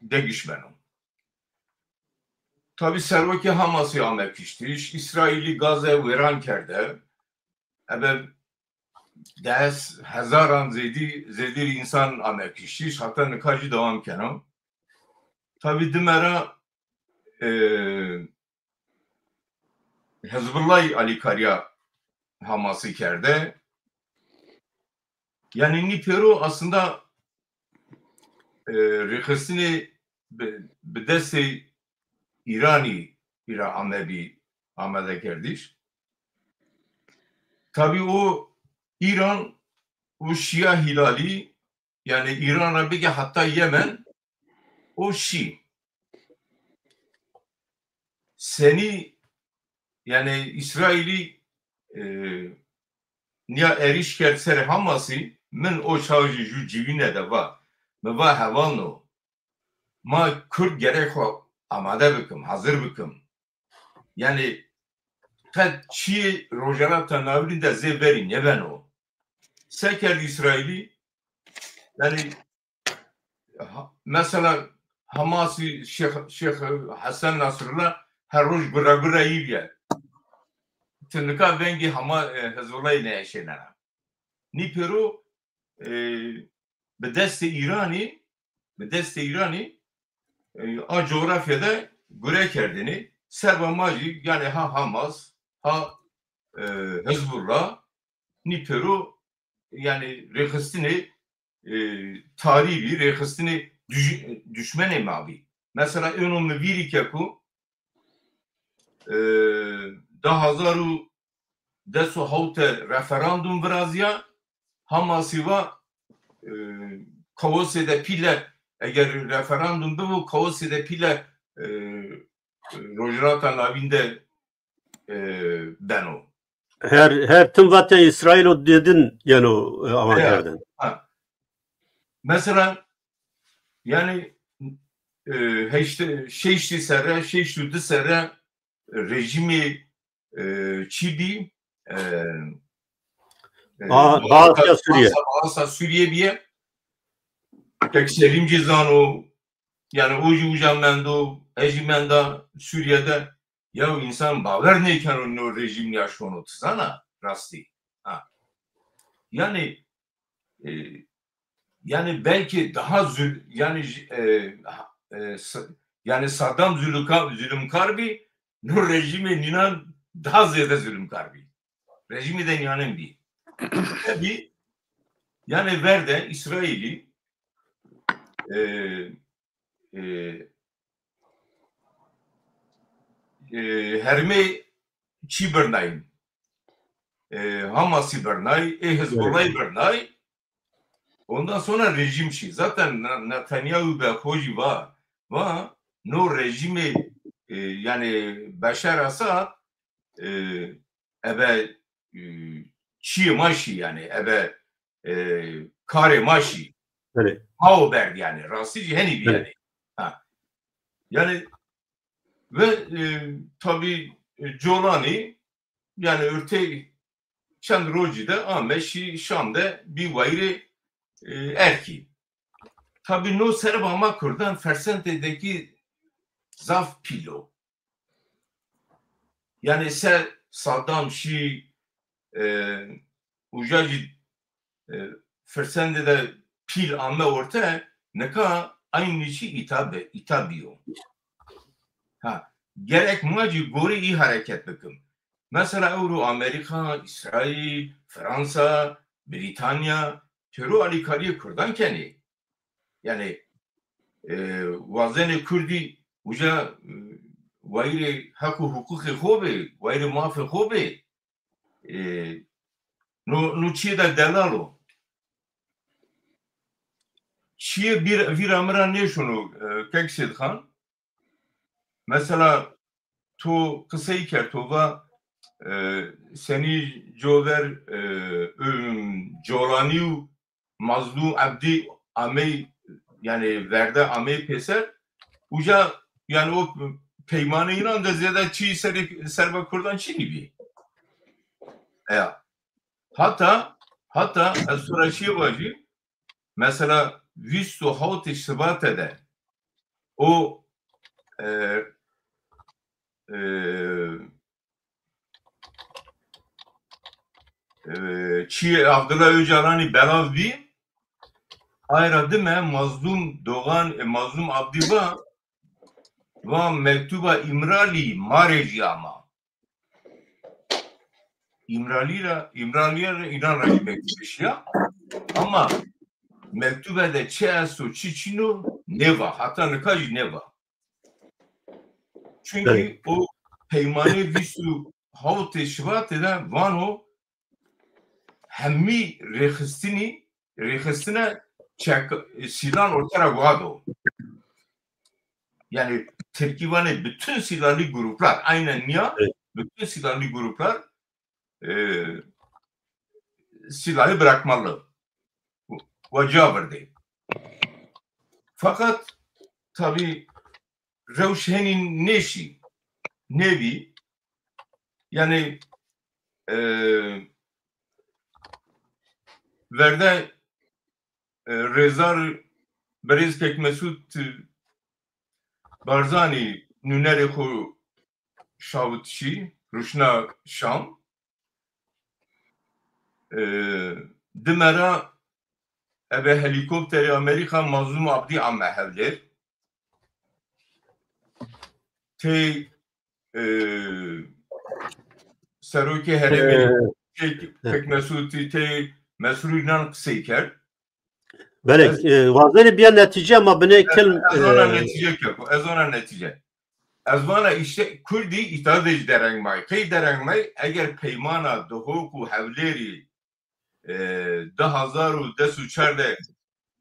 degiş beno. Tabî serokê Hamasî ame kiştiş, Îsraîlî Gaze wêran kerde. Ebe des hezaran zêdî, zêdîr însan ame kiştiş, heta nika jî dewam keno. Tabî dime ra, e, Hizbullahî alîkarîya Hamasî kerde. Yanî nî pêro aslında, e, rêxistinê bi, bi destê Îranî îra amebî amadekerdiş. Tabî o Îran, o Şîa Hîlalî, yanî Îran ra bigê heta Yemen, o şî. Senî, yanî Îsraîlî, e, nîya erîş kerd serê Hamasî, min o çax jî ju civîne de va. Mi va hevalno, ma Kurd gerek xo amade bikim, hazir bikim. Yanî qet çîyê Rojhilata Navîn de zê verî nêbeno. Se kerd Îsraîlî? Yanî ha-, mesela Hamasî Şêx, Şêx Hesen Nasrullah her roj gurre gurre yî bîye. Ti nika vengê Hama-, e, Hizbullahî nêeşênena. Nî pêro, e, bi destê Îranî, bi destê Îranî, e, a coğrafya de gure kerdêne. Serba ma jî, yanî ha Hamas, ha, e, Hizbullah, nî pêro, yanî rêxistinê, e, tarî bî, rêxistinê duj-, duşmenê ma bî. Mesela êno mi vîrî ke ku, e, di hezar û des û hewt de referandum virazîya, Hamasî va, e, kaosê de pîle, eger referandum bibo, kaosê de pîle, e, Rojhilata Navîn de, e, beno. Her, her tim vatên Îsraîl o dêdin yeno, e, awan kerdin. Ha. Mesela, yanî, e, heşt-, şeştî serre, şeşt û di serre rejîmê, e, çî bî, e, e, Ba-, Baasa Sûrîye. Baasa, Baasa Sûrîye bîye. Kek Selîm jî zano, yanî o jî uca mendo, ez jî menda Sûrîye de. Ya însan bawer nêkeno no rejîm nîya şono, ti zana rastî. Ha. Yanî e, yanî belkî daha zul, yanî e, e, yanî Saddam zulümkar, zulümkar bî, no rejîmê nînan daha zêde zulümkar bî. Rejîmî de nîyanên bî. Tabî yanî ver de Îsraîlî e, e, e, hermê çî birnayîn. E, Hamasî birnay, ê Hizbullahî birnay. Ondan sonra rejîm şî. Zaten Netanyahu be xo jî va, va no rejîmê e, yanî Beşar Esad e, ebe e, çîyê ma şî yanî, ebe e, karê ma şî. Belê. Ma o berd yanî. Rastî jî henî bî yanî. Ha. Yanî ve e, tabî e, Colanî yanî örtey çend rocî de ame şî Şam de bî wayîrê e, erkî. Tabî no serba ma kurdan fersendê de kî zaf pîl o. Yanî se Saddam şî e, uca jî e, fersendê de pîl ame orte, nika eynî çî îta bi, îta bîyo. Ha, gerek ma jî gorî î hereket bikim. Mesela ewro Amerîka, Îsraîl, Fransa, Brîtanya, pêro alîkarîyê kurdan kenê. Yanî e, wazenê kurdî uca e, wayîrê heq û huqûqê xo bê, wayîrê mafê xo bê. E, no, no çîyê de delal o. Çîyê bir, vîra mi ra nêşono e, kek Sêdxan. Mesela to qisey kerd, to va e, senî cover e, üm, Colanî û Mazlûm Ebdî amey, yanî verde amey pêser. Uca yanî o peymane înan de zêde çî serê, serba kurdan çinî bî. Eya. Hata, hata ez to ra çîyê vajî, mesela vîst û hawtê Şibate de o e, e, e, çîyê Abdullah Ocalanî belav bî. Ay ra dime Mazlûm Dogan, e, Mazlûm Abdî va, va mektuba Îmralî ma rê jî ama. Îmralî ra, Îmralîye ra înan ra jî mektube şîya. Ama mektube de çi esto, çi çin o, nêva. Hata nika jî nêva. Çunkî o peymanê vîst û hawtê Şibatê de vano hemî rêxistinî, rêxistine çek, sîlan orte ra guha do. Yanî Tirkî vanê bütün silahlı gruplar, aynen nîya, bütün silahlı gruplar e, silahı bırakmalı. Wa ca virdê. Fakat tabî rewş henî nêşî, nêbî. Yanî e, verde e, rêzar birêz kek Mesut Barzanî nûnerê xo şawitişî, ruşna Şam. E, dime ra ebe helîkopterê Amerîka Mazlûm Abdî ame Hewlêr. Tey e, serokê herêmê, e, şey, Kek Mesûtî, tey Mesrûr înan qisey kerd. Belê, ez, e, wazenê bîya netîce ama binê, ez, kilm, ez vana e, netîce keko, ez vana netîce. Ez vana îşte kurdî îta de jî dereng may. Qey dereng may? Eger peymana Duhok û Hewlêrî e, di hezar û des û çar de,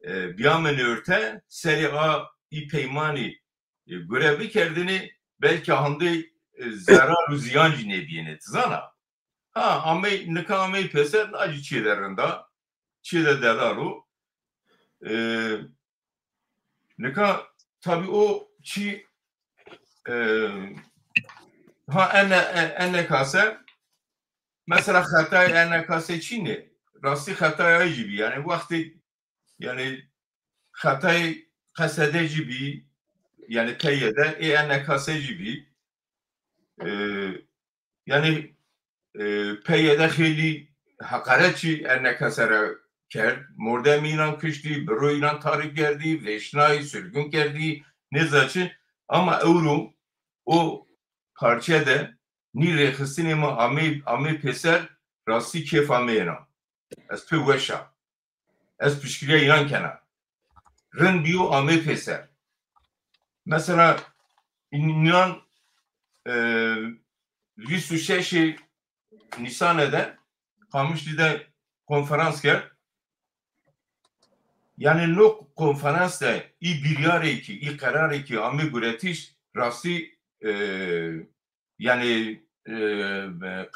e, bîyamêne orte, serê a î peymanî, e, gure bikerdêne, belkî handê, e, zerar û ziyan jî nêbîyêne, ti zana. Ha, amey, nika amey pêser, na jî çîyê de rind a, çîyê de delal o. E, Nika tabî o çî, e, ha, ene, e, enekase, mesela xetayê enekase çin ê, rastî xetayê ay jî bî. Yanî wextê, yanî xetayê qesede jî bî, yanî P Y D, ê enekase jî bî. e, yanî, e, peyê de xeylî heqaret jî erneke sere kerd. Mordemî înan kiştî, birû înan tarî kerdî, vêşnayî, sirgûn kerdî, nêza çi. Ama ewro o parçe de nî rêxistinê ma amê, amê pêser, rastî kêfa mi yena. Ez pê weş a. Ez piştgirîya înan kena. Rind bîyo amê pêser. Mesela, înan, e, vîst û şeşê Nîsanê de Qamişlî de konferans kerd. Yanî no konferans de î biryarê kî, î qerarê kî amê guretiş rastî, e, yanî, e,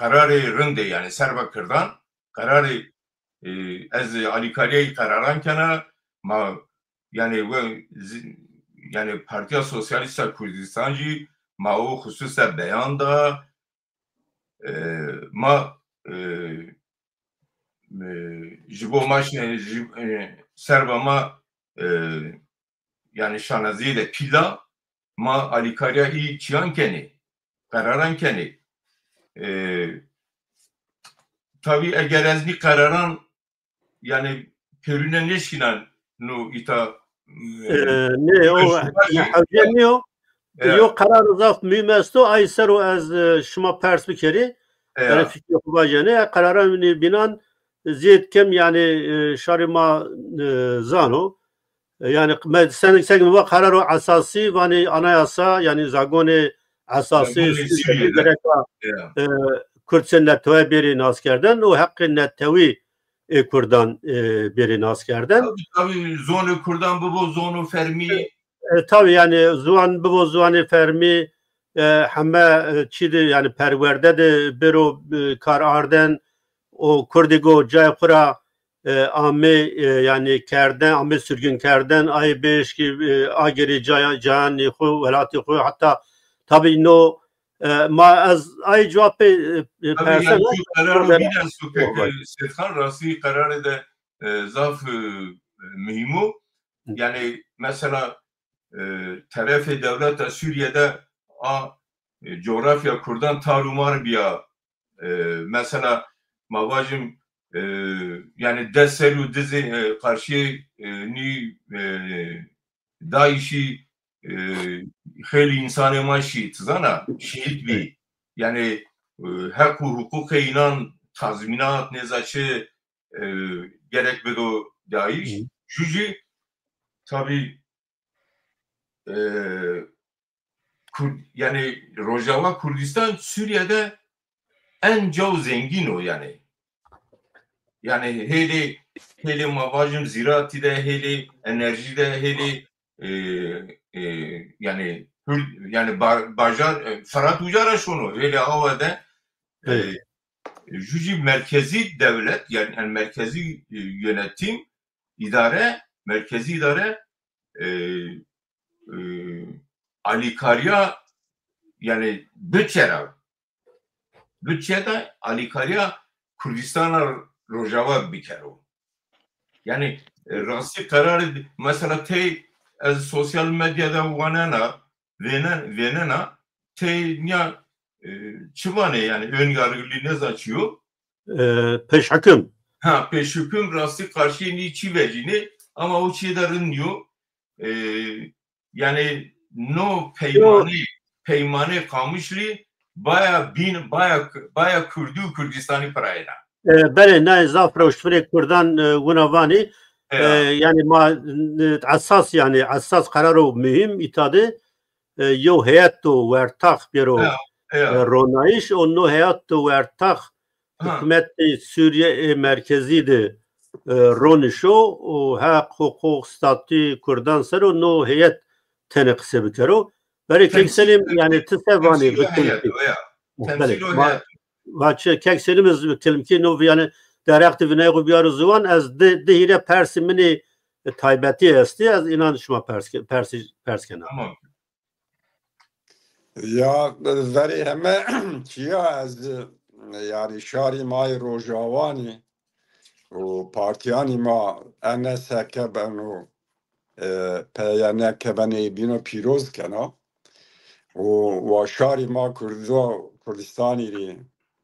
qerarê rind ê, yanî serba kirdan, qerarê, e, ez alîkarîya î qeraran kena, ma, yanî, we, zi-, yanî Partîya Sosyalîst a Kurdistan jî ma o xusus de beyan da, e, ma, e, e, ji bo ma şi-, ji, e, serba ma, e, yanî şanazîyê de pîl da, ma alîkarîya î çîyan kenê, qeraran kenê. E, tabî eger ez nî qeraran, yanî pêrune nêşkîna no îta, e, E, nê, o, şubat jî hewce nîyo. E, yo qerar zaf muhîm esto, ay ser o ez, e, şima pers bikerî. E, yanî fikrê xo vajenê, qeraran nî bînan zêd kem, yanî, e, şarê ma, e, zano. E, yanî me, sen, sen va qeraro esasî, vanê anayasa, yanî zagonê esasî, zagonê Sûrîye, Sûrîye de gereka, e, Kurd sê netewî bêrê naskerden û heqê netewî ê Kurdan, e, bêrê naskerden. Tabî, tabî, zonê Kurdan bibo zono fermî. E, tabî, yanî ziwan bibo ziwanê fermî, e, heme, e, çî de, yanî perwerde de bêro, e, kar arden, o Kurdî go cayê xo ra, e, amê, e, yanî kerden, amê sirgûn kerden, ayê bêşkî, e, agêrê caya-, cayanê xo, welatê xo, heta tabî no, e, ma ez ay cewabê, e, e, persena. Yanî, şu kararo bîn esto ke, ke Sêdxan rastî kararê de, e, zaf, e, muhîm o. Yanî, mesela, e, terefê dewleta Sûrîye de a, e, cografya Kurdan tar û mar bîya. E, mesela, ma vajim, e, yanî des serr û di zê, e, qarşîyê, e, nî, e, DAIŞî, e, xeylî însanê ma şî, ti zana, şehîd bî. Yanî, e, heq û huqûqê înan, tazmînat, nêza çi, e, gerek bido DAIŞ. Jû jî, tabî, e, Kurd, yanî Rojava Kurdistan Sûrîye de en caw zengîn o yanî. Yanî hêlê, hêlê ma vajim zîratî de, hêlê enerjî de, hêlê, e, e, yanî hur-, yanî ba-, bajar, e, Firat uca ra şono, hêlê awe de, e, jû jî merkezî dewlet, yanî, yanî merkezî, e, yönetim, îdare, merkezî îdare, e, e, alîkarîya, yanî budçe ra, budçe de alîkarîya Kurdistana Rojava bikero. Yanî, e, rastî qerarê, mesela tey ez sosyal medyada wanena, vêne-, vênena, tey nîya, e, çi vanê, yanî ön yargılî nêza çi yo? E, peşhuküm. Ha, peşhuküm rastî qarşîyê nî çî vecînê, ama o çîyê de rind nîyo. E, yanî no peymanê, peymanê Qamişlî baya bîn, baya, baya Kurdî û Kurdistanî pirayena. E, belê, nayê zaf rewştvirê Kurdan, e, wina vanî. E, yanî ma, e, esas, yanî esas qeraro muhîm îta de, e, yew heyeto wertax bêro, e, ronayîş û no heyeto wertax hikûmetê Sûrîye ê merkezî de, e, ronişo û heq, huqûq, statû Kurdan ser o no heyet tenê qisê bikero. Berê Kek Selim, yanî ti se vanê bi kilmkî? Belê. Ma, va çi, Kek Selim ez bi kilmkî no, yanî derheq de vînayê xo biyaro ziwan, ez di, di hîrê persê min ê taybetî estî, ez înan şima pers ke-, persî, pers kena. Tamam. Ya, verê heme çîya ez, yanî şarî ma yê Rojawanî û partîyanî ma, E N S K beno, e, P Y N K benê, bîno pîroz kena. û wa şarî ma Kurdo-, Kurdistanî rî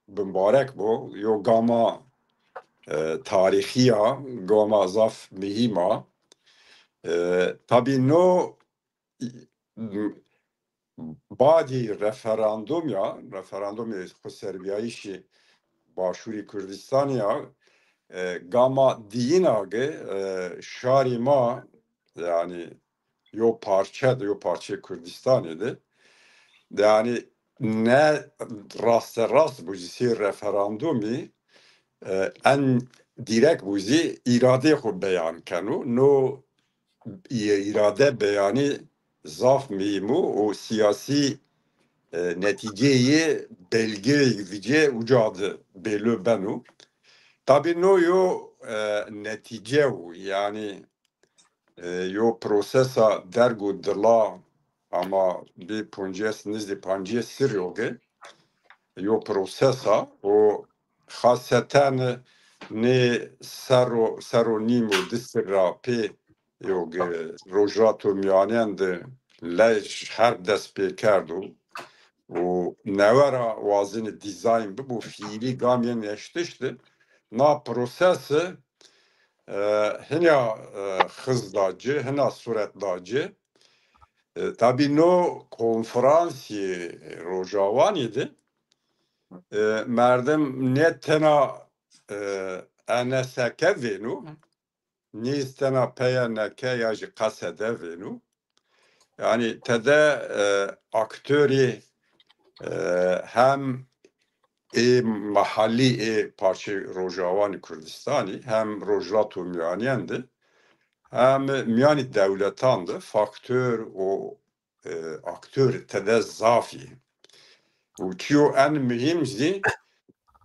bimbarek bo. Yo gama, e, tarîxî ya, gama zaf muhîm a. E, tabî no badî referandum ya, referandumê xweserbîyayîşî Başûrî Kurdistanî ya, e, gama diyîna ge, e, şarî ma, yanî yo parçe de, yo parçeyê Kurdistanî de, yanî ne rasterast bo zî sey referandumî, e, en dîrek bo zî îradeyê xo beyan keno. No î-, îrade beyanî zaf muhîm o û sîyasî, e, netîceyê belgeyê vicê uca de belû beno. Tabî no yo, e, netîce o, yanî, e, yo prosesa derg û dila ama bê pancês, nizdê pancês sirrî yo ge yo prosesa û xaseten nê serro, serro nîm û di sirra pê yo ge Rojhilata Mîyanên de lej herb dest pê kerdo û newe ra wazenê dîzayn bibo, fiîlî gam yên eştiş de na prosesi, e, hina, e, xiz da ci, hina suret da ci. E, tabî no konferansî Rojawanî de, e, merdim ne tena, e, N S K vêno, nê zî tena P Y N K ya jî K S D vêno. Yanî tede, e, aktorî, e, hem ê mehallî ê parçeyê Rojawanî Kurdistanî hem Rojhilata Mîyanên de hem mîyanî dewletan de faktor û, e, aktor tede zaf î. Û çîyo en muhîm zî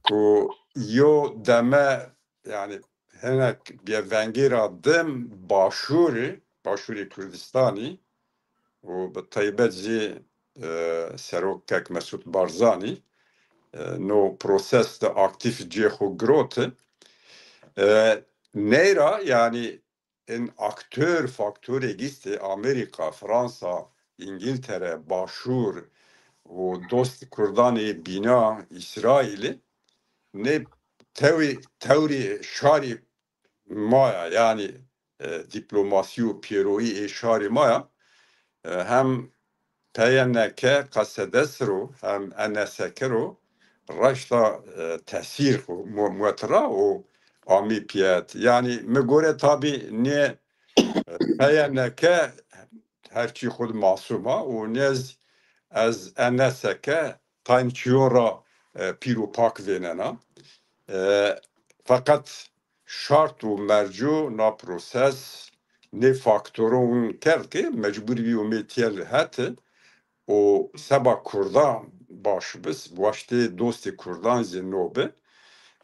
ku yo deme, yanî hinek bîye vengê ra dim Başûrî, Başûrê Kurdistanî û bi taybet zî, e, Serok Kek Mesûd Barzanî, e, no proses de aktîf cê xo giroti. E, ney ra, yanî in aktor faktorêk îstê, Amerîka, Fransa, Îngîltere, Başûr û dost Kurdan ê bîna Îsraîlî, nê tewrî, tewrî şarî ma ya, yanî, e, dîplomasî û pêroyî ê şarî ma ya, e, hem P Y N K, K S D siro hem N S K ro raşta, e, tesîr xo mu-, muet ra û amî piyet. Yanî mi gore tabî nê, e, P Y N K her çî xo di masum a û nê zî ez N S K tayn çîyon ra, e, pîr û pak vênena. E, feqet şart û mercu na proses nê faktoron kerd ke mecbur bî û mê tîyel heti û seba Kurdan baş bi, waştê dostê Kurdan zî no bi.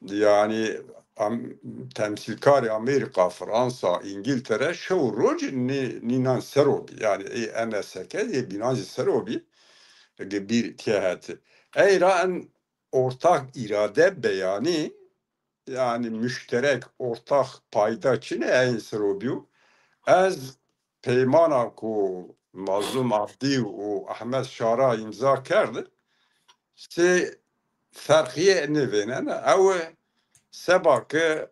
Yanî am-, temsîlkarê Amerîka, Fransa, Îngîltere şew û roc nê, nînan ser o bî. Yanî ê N S K ê bînan zî ser o bî. Ege bîr tîye heti. Ey ra en ortak îrade beyanî, yanî muşterek, ortak payda çine, ey ser o bîyo. Ez peymana ku Mazlûm Abdî û Ehmed Şara îmza kerdi, sey ferqîye nêvênena. Ew e, seba ke,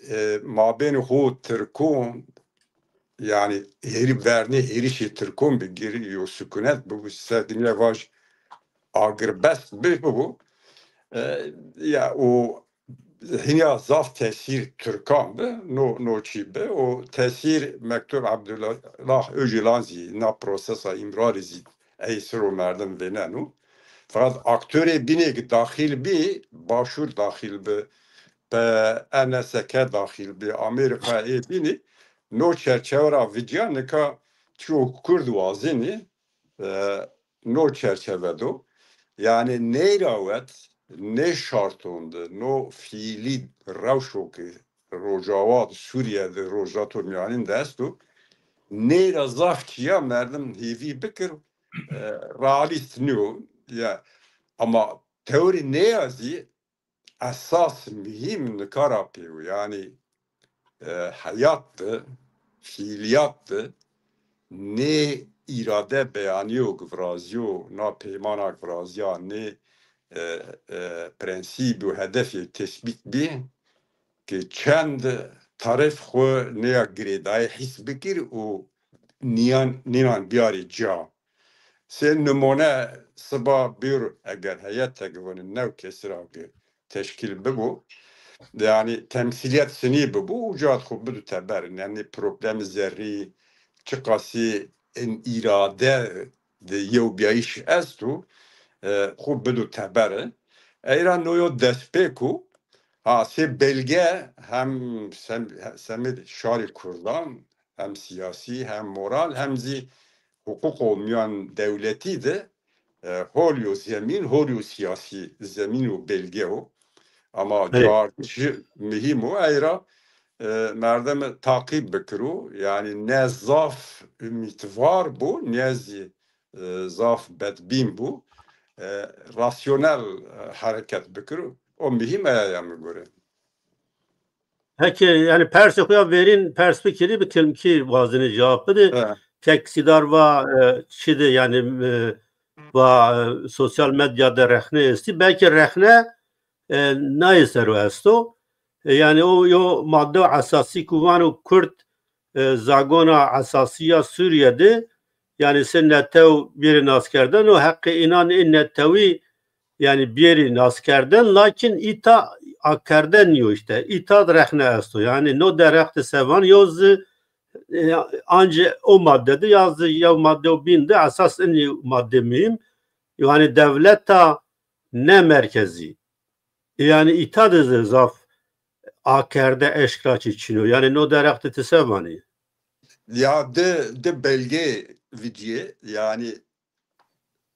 e, mabênê xo Tirkon, yanî hêrî, vernê hêrişê Tirkon bi girî yo sukunet bibo, ser dinya vaj agirbest bi, bibo. E, ya, û hîna zaf tesîr Tirkan bi, no, no çî bi. O tesîr mektub Abdullah Ocalan zî na prosesa Îmralî zî ey ser o merdim vêneno. Feqet aktorê bînê ki daxîl bî, Başûr daxîl bi, P-, N S K daxîl bi, Amerîka ê bînî no çerçewe ra vicîya nika çîyo Kurd wazenî, e, no çerçeve do. Yanî ney ra wet, nê şarton de, no fiîlî rewşo ki Rojawa de, Sûrîye de, Rojhilata Mîyanên de esto, ney ra zaf çîya merdim hêvî bikir, e, realîst nîyo. Ya, ama tewrî nê ya zî esas muhîm nika ra pêro, yanî, e, heyat de, fiîlîyat de nê îrade beyanîyo ki virazîyo, na peymana ki virazîya, nê, e, e, prensîbî û hedefê tesbît bî ki çend taraf xwu nêya girêdayî hîs bikir û nîyan, nînan biyarî ca. Sê nimûne siba bîr eger heye te ki vûnî new kesî ra ki teşkîl bibo. Yanî temsîlîyet sinî bibo, uca xwu bido teber. Yanî problemî zerrî, çiqasî în îrade de yewbîyayîş esto, e, xwu bido teber. Ey ra no yo destpêk o. Ha, sê belge hem sem-, semêd şarê kurdan, hem sîyasî, hem moral, hem zî huquqo mîyan dewletî de, e, hol yo zemîn, hol yo sîyasî zemîn û belge o. Ama Hey. Caardişî muhîm o, ey ra, e, merdem taqîb bikiro. Yanî ne zaf umîtvar bo, ne zî, e, zaf bedbîn bo. E, rasyonel, e, hereket bikiro. O muhîm aya ya mi gore. Heke, yanî persê xo ya verîn pers bikirî, bi kilmkî wazenî cewab bidî. He. Kek Sîdar va, e, çi de, yanî, e, va, e, sosyal medya de rexne estî. Belkî rexne, e, nayê ser o esto. E, yanî o yo madde esasî ku vano Kurd, e, zagona esasî ya Sûrîye de, yanî sê netew bêrê naskerdene û heqê înan ê netewî yanî bêrî naskerdene, lakin îta akerde nîyo îşte. Îta de rexne esto. Yanî no derheq de se van yo zî, e, ancî o madde de ya zî yew madde û bîn de esas inî madde muhîm. Yanî dewleta ne merkezî. Yanî îta de zî zaf akerde eşkra çî çin o. Yanî no derheq de ti se vanî? Ya di, di belge vicîyê, yanî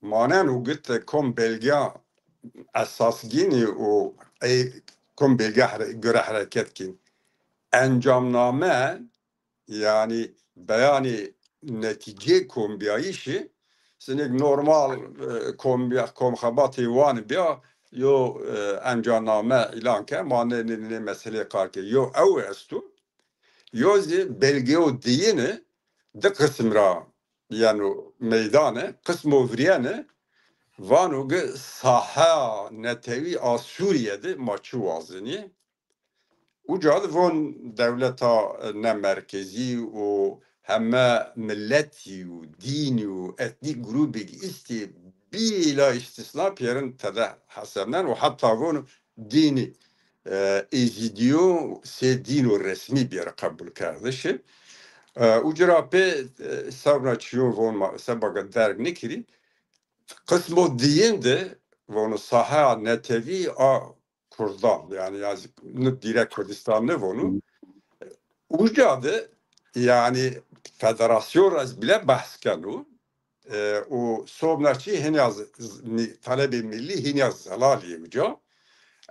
maneno ki ti kom belgeya esas gînî û ey kom belge here-, gore hereket kîn. Encamname, yanî beyanê netîceyê kombîyayîşî, sinek normal, e, kombîya-, komxebatê wan bîya, yo, e, encamname îlan ke, ma nê, nê, nê meseleyê qal ke. Yo ew esto, yo zî belgeyo diyine di qisim ra yeno meydane, qismo virîyene, vano ki saheya netewî a Sûrîye de ma çi wazenî? Uca de von dewleta ne merkezî û heme miletî û dînî û etnîk grûbêk îstê bîla îstîsna pêrin tede hesebnen û heta von dînî, e, êzîdîyo sê dîno resmî bêr qebulkerdişî. E, uca ra pê, e, sewna çîyon von ma seba ke derg nikirî. Qismo diyin de vono saheya netewî a Kurdan, yanî ya zî ni dîrek Kurdistan nivonu. Uca de yanî federasyon ra zî bile behs keno. E, û sobna çî hînya z-, z-, mi-, talebê millî hînya zelalî yê uca.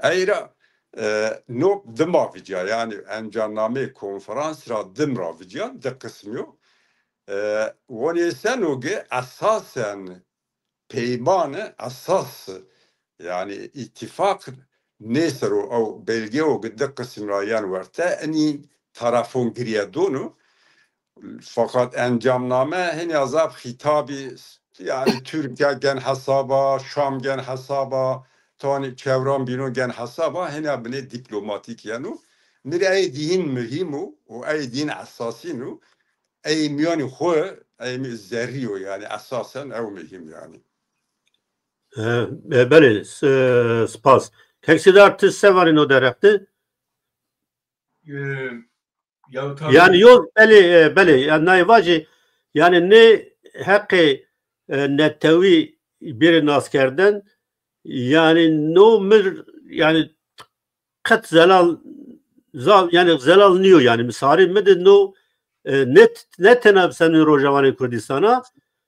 Ey ra, e, no dima vicîya, yanî encamnameyê konferansî ra dim ra vicîya, di qisim yo. E, vonê seno ki esasen peymane esas, yanî îtîfaq nê ser o, ew belgeyo ki di qisim ra yen werte, inî tarafon girîye dono. Fakat encamname hînya zaf xîtabî, yanî Tirkîya gen hesaba, Şam gen hesaba, tanî çewran bîno gen hesaba, hînya binê dîplomatîk yeno. Mi rê ey dîyin muhîm o û ey dîyin esasîn o. Ey mîyanî xwu, ey mî-, zerrî yo, yanî esasen ew muhîm yanî. E, e, belê, s-, e, spas. Kek Sîdar, ti se vanî no derheq de? E, ya tabii. Yanî yo, belê, e, belê, yanî nayê vacî, yanî nê heqê, e, netewî bêrê naskerden, yanî no mi r-, yanî qet zelal, za-, yanî zelal nîyo, yanî mi sarê mi de no, e, ne, ne tena bi semedê Rojawanê Kurdîstana,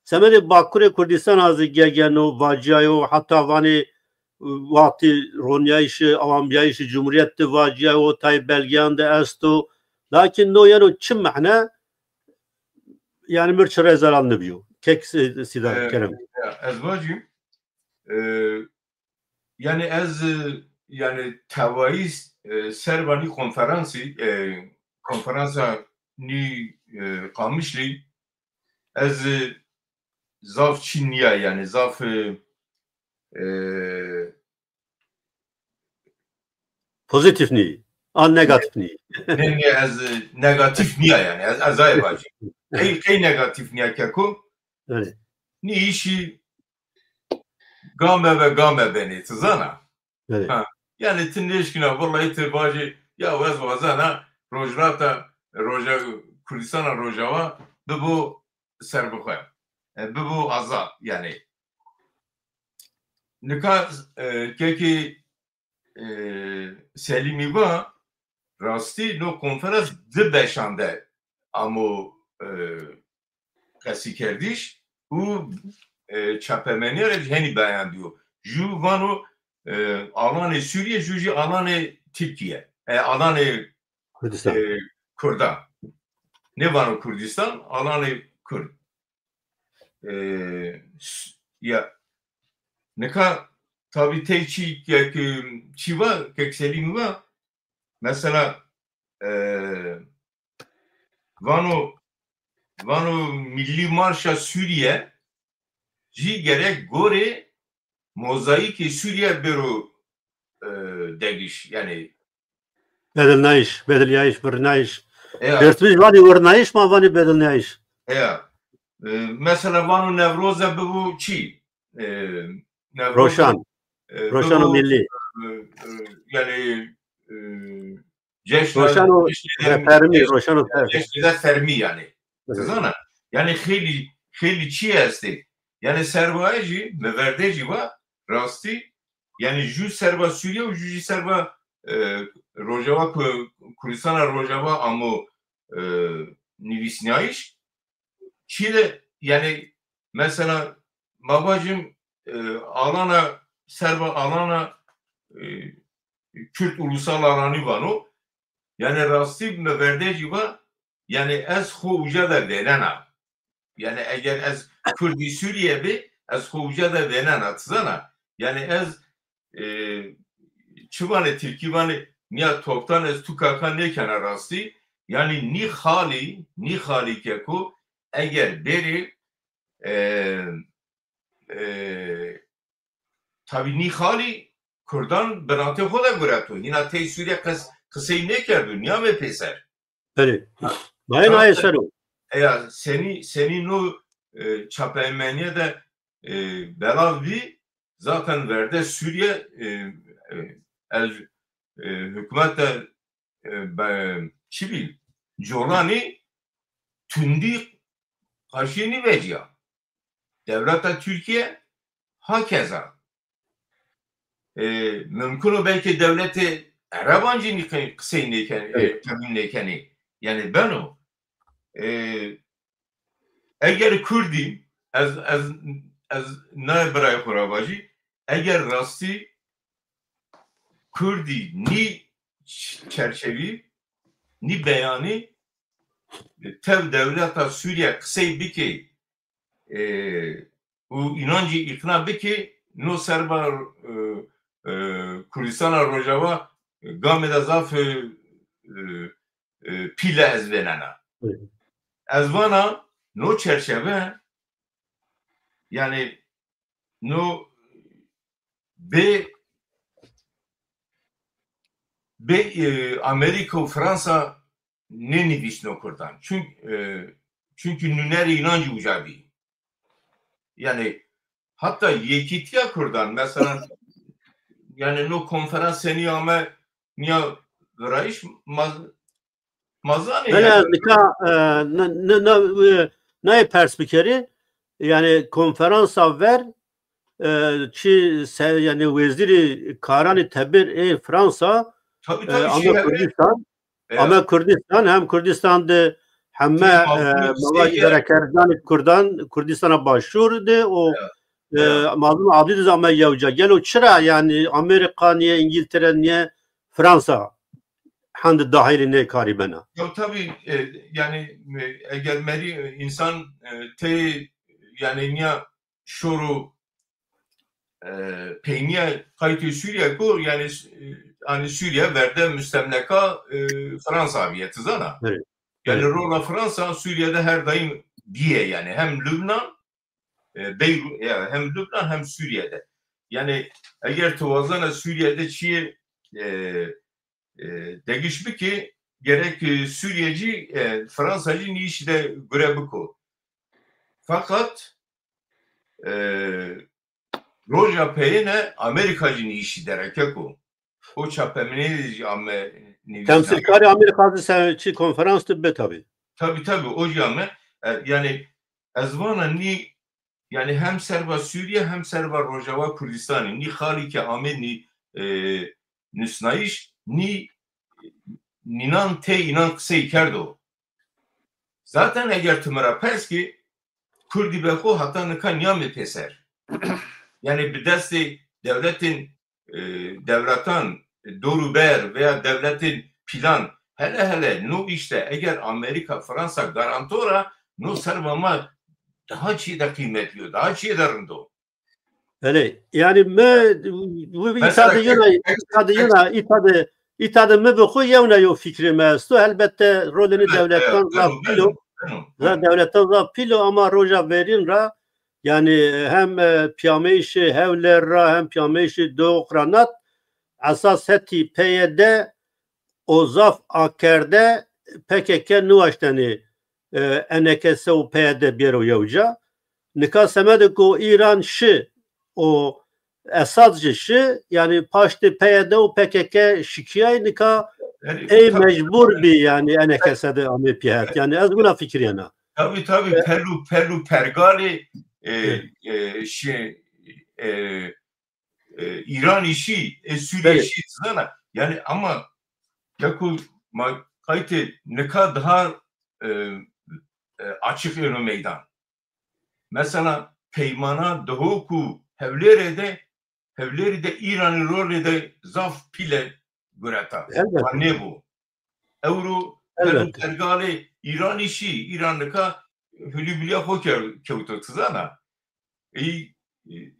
semedê Bakurê Kurdîstana zî gegeno, vacîyayo, heta vanê, e, wextî ronîyayîşê, awanbîyayîşê cumhurîyet de vacîyayo, tayê belgeyan de esto. Lakin no yeno çi mehne, yanî mi r çi rê zelal nibîyo. Kek Sî-, Sîdar, e, kerem. Ya, ez vacîm, e, Yanî ez, e, yanî tewayî, e, serba nî konferansî, e, konferansa nî, e, Qamişlî, ez, e, zaf çî nîya, yanî zaf, e, e, Pozîtîf nîyî. An negatîf nîyî. Nê, nê, ez, e, negatîf nîya yanî. Ez, ez aye vajî. Qey, qey negatîf nîya keko? Belê. Nî îşî game ve game benê, ti zana? Belê. Ha. Yanî ti nêşkîna, wellahî ti vajî, ya ez wazena Rojhilata, Roja-, Kurdîstana Rojawa bibo serbixwe. E, bibo azad, yanî. Nika, e, kekê, e, Selîmî va, rastî no konferans di beşan de amo, e, qesîkerdiş û, e, çapemenîye ra jî henî beyan dîyo. Ju vano, e, alanê Sûrîye, ju jî alanê Tirkîye. E, alanê, Kurdistan. E, Kurdan. Nêvano Kurdistan, alanê Kurd. E, s-, ya, nika tabî tey çî, kek, çî va, kek Selîmî va, mesela, e, vano, vano Millî Marşa Sûrîye jî gerek gorê mozaîkê Sûrîye bêro, e, degiş. Yanî Bedilnayîş, bedilnayîş, virnayîş. Eya. Dêrsimî vanî virnayîş, ma vanî bedilnayîş. Eya. E, mesela vano Newroze bibo çî? E, Newroze, Roşan. E, Roşano bibo, millî. E, e, yanî, e, ceşna, Roşano, ceşnê de, he, fermî, ceş-, Roşano fer-, ceşnê de fermî yanî. Evet. Ti zana? Yanî xeylî, xeylî çî estê. Yanî serbaye jî, mi verde jî va, rastî, yanî ju serba Sûrîye û ju jî serba, e, Rojava Ku-, Kurdîstana Rojava amo, e, nivîsnayîş. Çî de, yanî, mesela, ma vajim, e, alana, serba alana, e, Kürt ulusal alanî vano. Yanî rastî mi verde jî va, yanî ez xo uca de vênena. Yanî eger ez Kurdî Sûrîye bî, ez xo uca de vênena, ti zana. Yanî ez, e, çi vanê, tirkî vanê, nîya toptan ez tu kaka nêkena rastî. Yanî nî xalî, nî xalî keko, eger bêrê, e, e, tabî nî xalî kurdan binatê xo de gureto. Hîna tey Sûrîye qes-, qisey nêkerdo, nîyame pêser. Belê. Naye, naye ser o. Eya, senî, senî no, e, çapemenîye de, e, belav bî, zaten verde Sûrîye, e, e, el, e, hukûmet de, e, be-, çi bî? Colanî tundî qarşîyê nî vecîya. Dewleta Tirkîye hakeza. E, mumkun o belkî dewletê Ereban jî nî qe-, qisey nêken-, e, qebul nêkenê. Yanî beno. E, eger Kurdî, ez, ez, ez naye birayê xo ra vajî, eger rastî Kurdî nî ç-, çerçevî, nî beyanî, tev dewleta Sûrîye qisey bikê, e, û înan jî îqna bikê, no serba, e, e, Kurdîstana Rojava, e, gamê de zaf, e, e, e, pîle ez vênena. Evet. Ez vana no çerçeve, yanî no bê, bê, e, Amerîka û Fransa nênivîsno kurdan. Çun-, e, çunkî nûnerê înan jî uca bî. Yanî heta yekîtîya kurdan, mesela, yanî no konferans senî ame nîya virayîş ma-, ma zanê. Belê, yanî. Nika, e, na, na, na, e, nayê pers bikerî, yanî konferansa ver, e, çi se-, yanî wezîrê karanê teber ê Fransa, tabî, e, tabî, ame Kurdistan, e, ame Kurdistan, hem Kurdistan de heme, e, ma vajî berekerdanê Kurdan, Kurdistana Başûr de û, e, Mazlûm Abdî de zî ame yewca. Gelo çira, yanî Amerîka nîye, Îngîltere nîye, Fransa hendi dahilî nê karî bena? Ya tabî, e, yanî, e, eger merî, e, însan, e, tey, yanî nîya şoro, e, peynîya qaytê Sûrîye ko, yanî, e, yanî Sûrîye verde mustemleka, e, Fransa bîye, ti zana? Evet. Yanî rola Fransa Sûrîye de her daîm bîye, yanî hem Lubnan e, Beyrû-, ya hem Lubnan hem Sûrîye de. Yanî eger ti wazena Sûrîye de çîyê, e, e, degiş bikî, gerek, e, Sûrîye jî, e, Fransa jî nî îşî de gure biko. Feqet, e, roja peyêne Amerîka jî nî îşî de re keko. O çapemenîye de jî ame nivîsna. Temsîlkarê Amerîka zî se-, çi konferans de bi tabî. Tabî, tabî, o jî ame. E, yanî ez vana nî, yanî hem serba Sûrîye hem serba Rojava Kurdistanî. Nî xalî ke ame nî, e, nusnayîş, nî nînan tey înan qisey kerdo. Zaten eger ti mi ra pers kî, Kurdî be xo heta nika nîyame pêser. Yanî bi destê dewletên, e, dewletan dor û ber veya dewletên pîlan hele hele no îşte eger Amerîka, Fransa garanto ra no serba ma daha çî de qîmetlî yo, daha çî de rind o. Belê, yanî mi, wi îta de yena, îta de yena, îta de, îta de mi bi xwu yewna yew fikrê mi esto. Helbette rolê nê dewletan zaf pîl o. Za-, dewletan zaf pîl o ama roja verîn ra, yanî hem, e, pîyameyişê Hewler ra hem pîyameyişê Doq ra nat, esas hetî P Y D o zaf akerde P K K niwaştenê, e, E N K S û P Y D bêro yew ca. Nika semedê ku Îran şi û Esad jî şi, yanî paştê P Y D û P K K şikîyay, nika ey mecbur bî, yanî E N K S de amê pî het. Yanî ez wina fikirîyena. Tabî, tabî, e, pel û, pel û pergalê, e, e, şi, e, e, Îranî şî, e, Sûrîye şî, ti zana. Yanî ama ya ku ma qaytê nika daha, e, e, açık êno meydan. Mesela peymana Duhok û Hewlêrê de, Hewlêrî de Îranî rolê de zaf pîle gureta. Elbette. Wa nêbo. Ewro pergalê Îranî şî, Îran nika hulîbulîya xo ke-, kewto, ti zana. Î, î,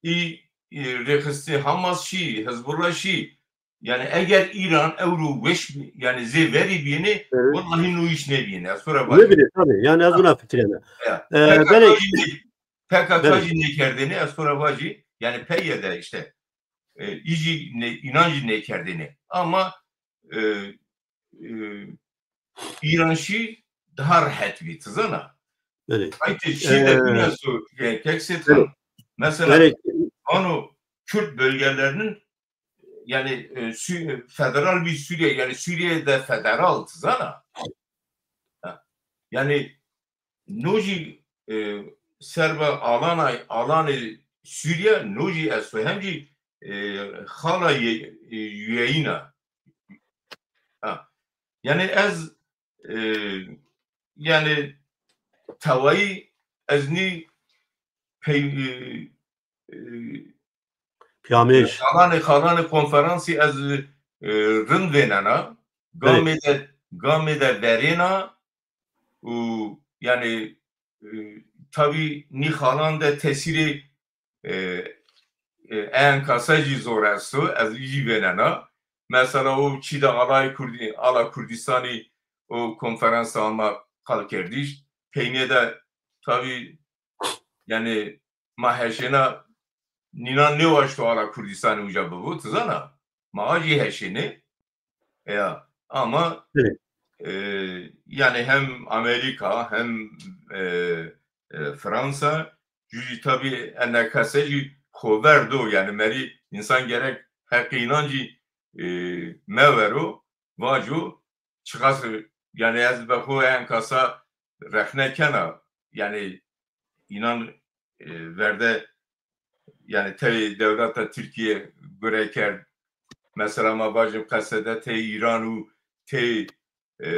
î, î, rêxistê Hamas şî, Hizbullah şî. Yanî eger Îran ewro weş bî, yanî zê verî bîyêne, wellahî no îş nêbîyêne. Ez to ra vajî. Nêbîyêne, tabî. Yanî ez wina fikirîyena. Ya. E, P K K belê jî nê-, P K K jî nêkerdêne, ez to ra vajî. Yanî P Y D îşte. E, î jî nê-, înan jî nêkerdêne. Ama, e, e, Îran şî daha rehet bî, ti zana. Belê. Qaytê şî de bîna so, e, kek Sêdxan. Mesela, vano Kürt bölgelerinin, yanî, e, Sü-, federal bir Suriye, yanî Suriye de federal, ti zana. Ha. Yanî no jî, e, serba alana, alanê Sûrîye, no jî esto hem jî, e, xala ye-, e, yuyeyîn a. Ha. Yanî ez, e, yanî tewayî ez nî pey-, e, e, Pîyamêş. Xalanê, xalanê konferansî ez, e, rind vênena. Belê. Gamê de, gamê de verêna û yanî, e, tabî nî xalan de tesîrê, e, e, enkasa jî zor esto, ez jî vênena. Mesela o çî de Alayê Kurdî-, Ala Kurdîstanî o konferans de ama qalkerdiş. Peynê de tabî yanî ma heşêna nînan nêwaşto Ala Kurdîstanî uca bibo, ti zana. Ma a jî heşênê. Ya, ama, e, yanî hem Amerîka hem, e, e, Fransa, jû jî tabî E N K S jî xo ver do, yanî merî însan gerek heqê înan jî, e, mewero, vaco, çiqas, yanî ez be xo enkasa rexne kena, yanî înan, e, verde, yanî tey dewleta Tirkîye gure kerd. Mesela ma vajim Qesede tey Îran û tey, e,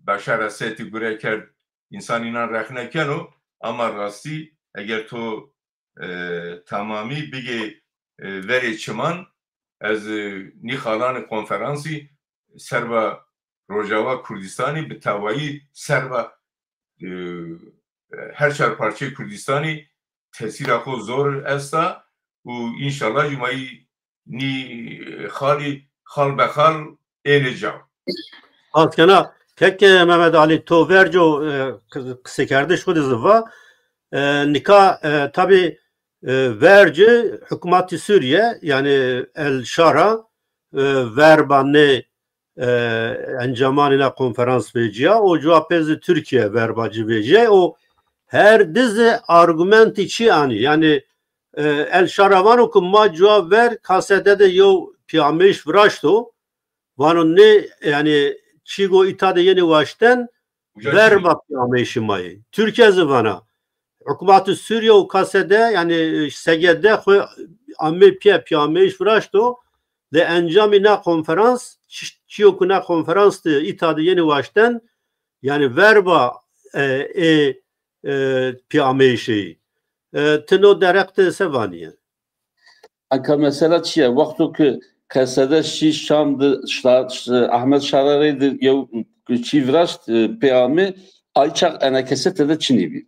Beşar Esedî gure kerd. Însan înan rexne keno, ama rastî eger to e, tamamî bigê, e, verê çiman, ez, e, nî xalanê konferansî serba Rojava Kurdîstanî bi tewayî serba, e, her çar parçeyê Kurdîstanî tesîra xo zor esta û înşallah jî ma yî nî, e, xalî xal be xal ênê ca. Spas kena. Kek, e, Mehmet Ali, to verco, e, qi-, qisekerdiş xwu de zî va, E, nika, e, tabî, e, verci hukmatî Sûrîye, yanî El Şara, e, verba nê, e, encamanî na konferans vecîya, o cuwa pê zî Tirkîye verba ci vecîyay. O her di zî argumentî çî anî. Yanî, e, El Şara vano ku ma cuwa ver K S D de yew pîyameyîş viraşto. Vano nê, yanî, çîgo îta de yenê waşten, verba pîyameyîşê ma yê. Tirkîye zî vana. Hukmatê Sûrîye û K S D, yanî S G D xwu amê pîya pîyameyîş viraşto. De encamî na konferans, çi-, çîyo ku na konferans de îta de yenê waşten, yanî verba, e, ê, e, pîyameyîşê yî. E, ti no derheq de se vanîye? Eka mesela çi ya? Wexto ki K S D şî Şam di, şta-, ş-, Ahmet Şararey di yew çî viraşt, e, pê amê, ay çax enekese tede çinî bî.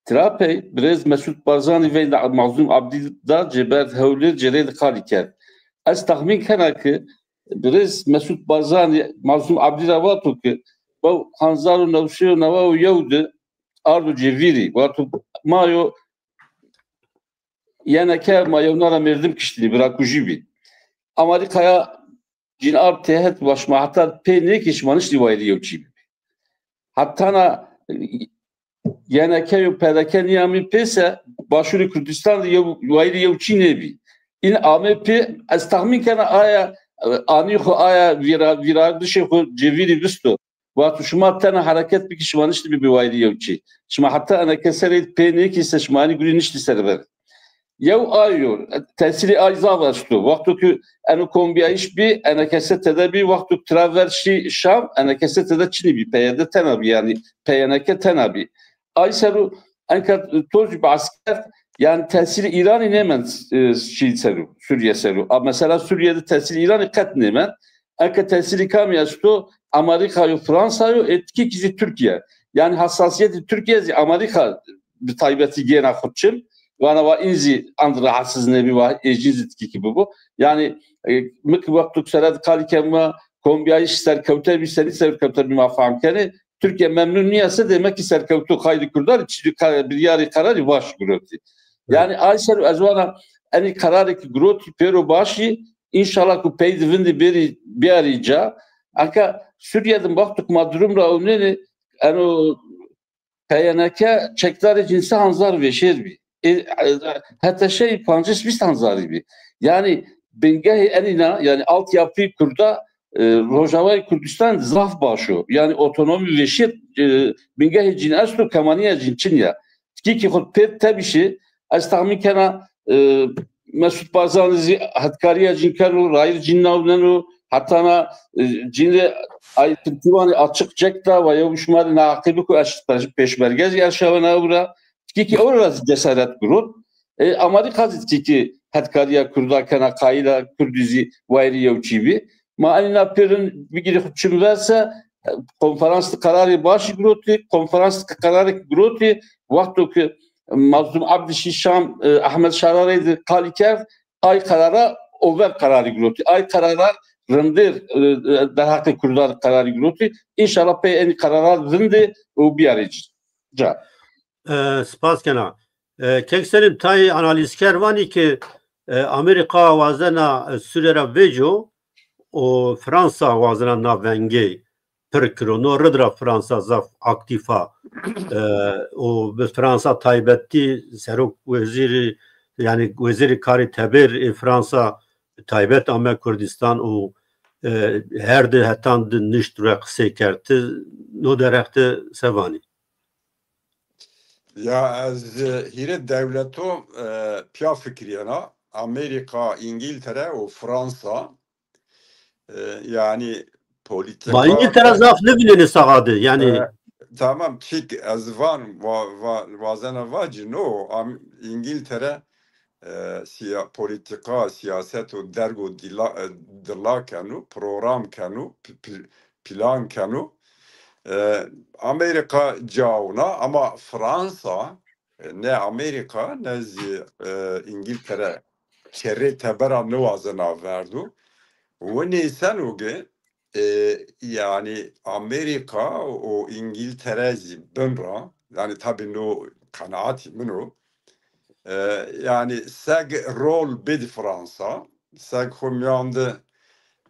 Tira pey birêz Mesut Barzanî veyna Mazlum Abdî da cêberd hewlêr cêrê di qalî kerd. Ez texmîn kena ki birêz Mesut Barzanî Mazlum Abdî ra vato ki, bew hezar û new sey û neway û yew di ardo cêvîrî, vato ma yo Y N K, ma yewna ra merdim kiştînî, birakujî bî. Amerîkaya cîn ard têhet va şima heta pê nêkê şima niştî wayîrê yew çî bibî. Heta na Y N K û P D K nîyamî pê se Başûrê Kurdistan de yew wayîrê yew çî nêbî. În amê pê, ez texmîn kena aya, e, anî xwu aya vîra-, vîrardişê xwu cêvîrî visto. Vato şima tena hereket bikî, şima niştî bibî wayîrê yew çî. Şima heta enekese rê pê nêkî se şima enî gurî niştî ser ver. Yew ay yo, tesîrê ay zaf esto. Wexto ki eno kombîyayîş bî, enekese tede bî, wexto ki tira ver şî Şam, enekese tede çinî bî, P Y D tena bî, yanî P Y N K tena bî. Ay ser o enka to zî behs kerd, yanî tesîrê Îranî nêmend, e, şî ser o, Sûrîye ser o. A, mesela Sûrîye de tesîrê Îranî qet nêmend. Enka tesîrê kamî esto? Amerîka yo, Fransa yo, ê tikîkî zî Tirkîye. Yanî hesasîyetê Tirkîye zî Amerîka bi taybetî gêna xwu çin. Vana va în zî end rahatsiz nêbî, va ê jîn zî tikîkî bibo. Yanî, e, mi ki wexto ki sere di qalî keme, kombîyayîş serkewte bî, senî serkewte bî ma fehm kenê. Tirkîye memnun nîya se demek ki serkewto xayrê kurdan rê çî ka-, biryarê qerarî vaş girotî. Yanî ay ser ez vana enî qerarê ki girotî pêro başî, înşallah ku pey di vindî bêrî biyarî ca. Eka Sûrîye de wexto ki ma durum ra ewnenê, eno P Y N K çekdarê cîn se hezar vêşêr bî. E, e, heta şey pancês vîst hezarî bî. Yanî bingehê enîna, yanî altyapıyê Kurda, e, Rojavayê Kurdistan zaf baş o. Yanî otonomî vêşêr, e, bingehê cîn esto, kemanîya cîn çin ya. Tikîkî xwu pêr tebîşê, ez texmîn kena, e, Mesut Barzanî zî hetkarîya cîn keno, rayîr cîn nawneno, heta na, e, cîn rê ay tirkîwanê açiq cek da, va yew şima rê naheqî biko, ez pêş-, pêşmerge zî erşawena ew ra. Tikîkî ew ra zî cesaret girot. E, Amerîka zî tikîkî hetkarîya Kurda kena, qayîl a Kurdî zî wayîrê yew çî bî. Ma enîna pêrin bigîrî xwu çim ver se, konferans di qerarê başî girotî, konferans di qerarêk girotî, wexto ki Mazlum Abdî şî Şam, e, Ahmet Şararey di qalî kerd, ay qerara over qerarî girotî. Ay qerara rindêr, e, e, derheqê Kurdan qerarî girotî. Înşallah pey enî qerara rindê û biyarê ci-, ca. E, spas kena. E, Kek Selîm, tayê analîzker vanî ki, e, Amerîka wazena, e, Sûrîye ra vecîyo û Fransa wazena na vengê pir kiro. No rid ra Fransa zaf aktîf a. E, û bi Fransa taybetî serok wezîrî, yanî wezîrê karê tebêr ê Fransa taybet ame Kurdistan û, e, her di hetan di nişt re qisey kerd. Ti no derheq de se vanî? Ya ez, e, hîrê dewleto, e, pîya fikirîyena. Amerîka, Îngîltere û Fransa, e, yanî polîtîka. Ma Îngîltere zaf nivînenê sax a de, yanî. E, tamam, çik ez van, va-, va-, wazena vacî, no, am-, Îngîltere, e, sîya-, polîtîka, sîyaset û derg û dîla-, e, dila keno, program keno, pi-, pi-, plan keno. E, Amerîka cawna, ama Fransa, e, ne Amerîka, ne zî, e, Îngîltere kerrê tebera niwazena verdo. Winî seno ki, e, yanî Amerîka û Îngîltere zî bin ra, yanî tabî no qenaatî min o. E, yanî seg rol bidî Fransa, seg xo mîyan de,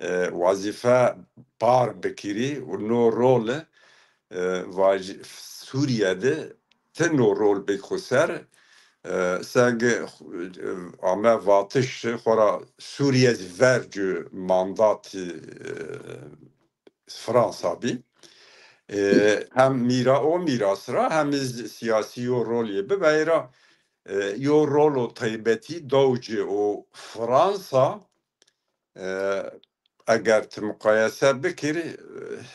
e, wezîfe par bikirî û no rol, e, vaj-, Sûrîye de ti no rol bik xo ser, e, seg, e, ame vatiş xo ra Sûrîye zî vercu mandatî, e, Fransa bî. E, hem mîra-, o mîras ra hem iz sîyasî yo rol yê bibe ra, e, yo rolo taybetî dawci û Fransa, e, eger ti muqayese bikirî, e,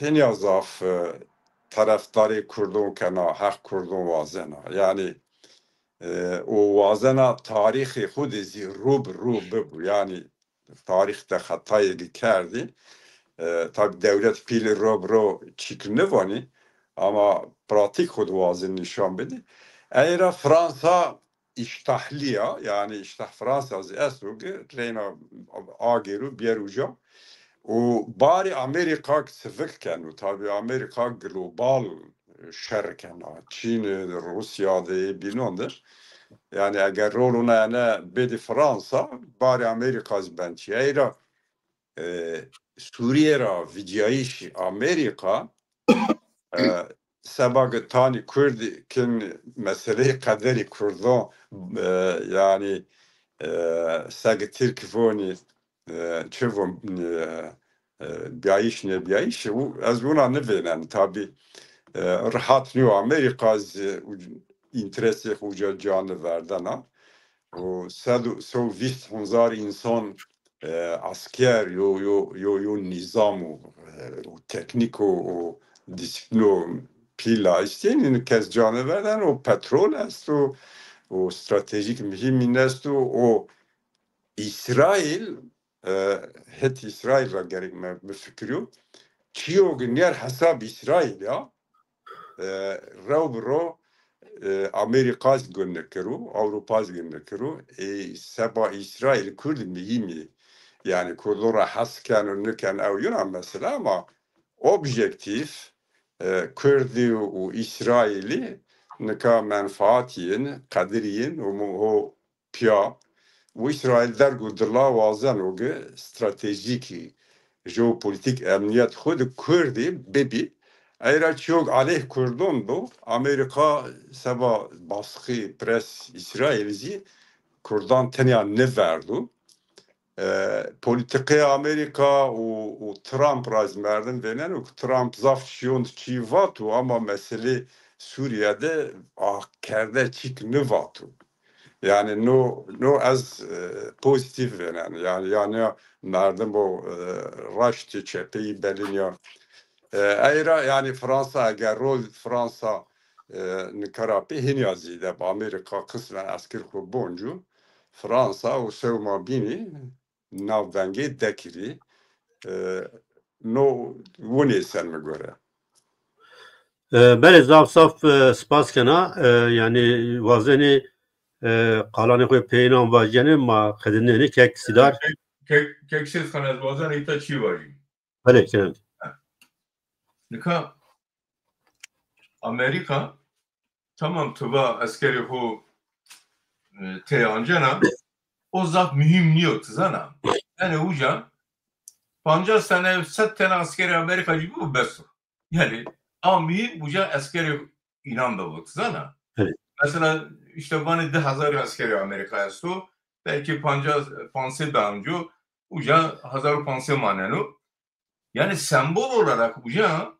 hinya zaf, e, terefdarê Kurdon kena, heq Kurdon wazena. Yanî, e, û wazena tarîxê xwu de zî rû bi rû bibû. Yanî tarîx de xetayêkî kerdî. E, tabî dewlet pîlî ro bi ro çîk nivanî, ama pratîk xwu de wazin nîşan bidî. Ey ra Fransa îştahlî ya, yanî îştah Fransa zî esto ki reyna agêru bîyer uca. Û barê Amerîka ki sivik keno. Tabî Amerîka global şer kena. Çîn, Rûsya de, bînon de. Yanî eger rol ona ene bêdî Fransa, barê Amerîka zî ben çi. Ey ra, e, Sûrîye ra vîcîyayîşî Amerîka, e, seba ke tanî Kurd kin meseleyê qederî Kurdon, e, yanî, e, seg Tirk vonî, e, çi von, e, e, bîyayîş nêbîyayîş û ez wina nivênen. Tabî, e, rehat nîyo. Amerîka zî, e, û-, înteresê xo uca ca niverdena. Û sed û, sey û vîst hezar însan, e, esker, yo, yo, yo, yo nîzam û, e, û teknîk û, û dîsîplîno pîl a estîn, îni kes ca niverdeno, petrol esto, û stratejîk muhîmîn esto, û Îsraîl, e, het Îsraîl ra gerek me bifikirîyo. Çîyo ki nîyer hesab Îsraîl ya, e, rew bi ro, e, Amerîka zî gunde kiro, Ewropa zî gunde kiro. Ê seba Îsraîl Kurd muhîm î. Yanî Kurdon ra hes keno niken ew yona mesele ama objektîf, e, Kurdî û Îsraîlî nika menfaatî yin, qedirî yin û mu-, ho pîya û Îsraîl derg û dila wazeno ki stratejîkî jeopolîtîk emnîyet xwu de Kurdî bibî. Ey ra çîyok aleyh Kurdon bo. Amerîka seba baskî pres Îsraîl zî Kurdan tenya niverdo. E, polîtîkaya Amerîka û, û Trump ra zî merdim vêneno ki Trump zaf çîyon de çî vato ama meselê Sûrîye de agkerde çîk nivato. Yanî no, no ez, e, pozîtîf vênen. Yanî, yanî ya merdim o, e, raştî çepeyî belîn ya. E, ey ra yanî Fransa eger rol Fransa, e, nika ra pê hînî ya zêde bi Amerîka qismen esker xwu boncu. Fransa û sew ma bînî navbengê dekirî. E, no winê ser mi gore. E, belê, zaf zaf, e, spas kena. E, yanî wazenî, e, qalanê xo peyînan vajîyenê, ma qedînenê kek Sîdar. Kek, kek, kek Sêdxan, ez wazenî îta çî vajî. Belê, kerem. Nika Amerîka, tamam, tu va eskerê xo, e, tey ancena, o zaf muhîm nîyo, ti zana. Yanî uca pancas tene, sed tene eskerê Amerîka jî bibo, bes o. Yanî a muhîm uca eskerê înan bibo, ti zana. Evet. Mesela îşte vanê di hezar eskerê Amerîka esto, belkî pancas, pansê de anco, uca hezar û pansê maneno. Yanî sembol olarak uca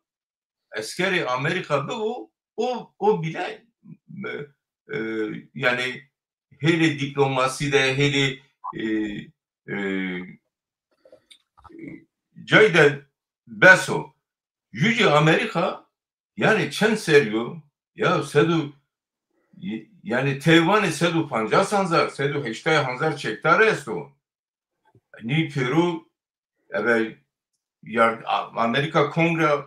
eskerê Amerîka bibo, o, o bile, e, e, yanî hêlê dîplomasî de, hêlê, e, e, cay de bes o. Jû jî Amerîka, yanî çend serrî yo, ya sed û, yanî tey vanê sed û pancas hezar, sed û heştay hezar çekdar esto. Nî pêro, ebe, yar-, A-, Amerîka Kongre,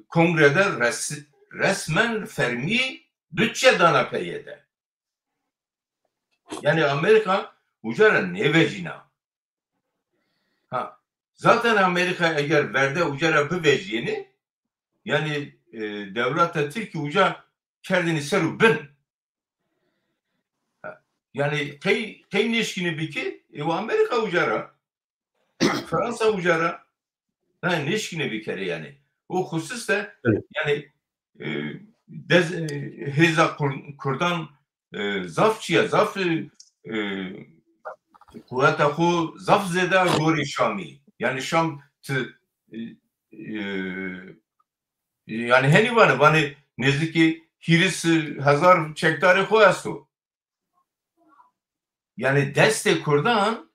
Kongre de res-, resmen fermî budçe dana P Y D. Yanî Amerîka uca ra nêvejîna. Ha, zaten Amerîka eger verde uca ra bivejîyenê, yanî, e, dewleta Tirkî uca kerdêne ser û bin. Yanî qey, qey nêşkîne bikê, e, wa Amerîka uca ra, Fransa uca ra, ha, nêşkîne bikerê yanî. O xusus de, evet, yanî, e, dez, e, hêza Kur-, Kurdan, e, zaf çi ya, zaf, e, e, quweta xo zaf zêde gorê Şamî. Yanî Şam ti, e, e, yanî henî vanê, vanê nêzdîkî hîris hezar çekdarê xo esto. Yanî destê Kurdan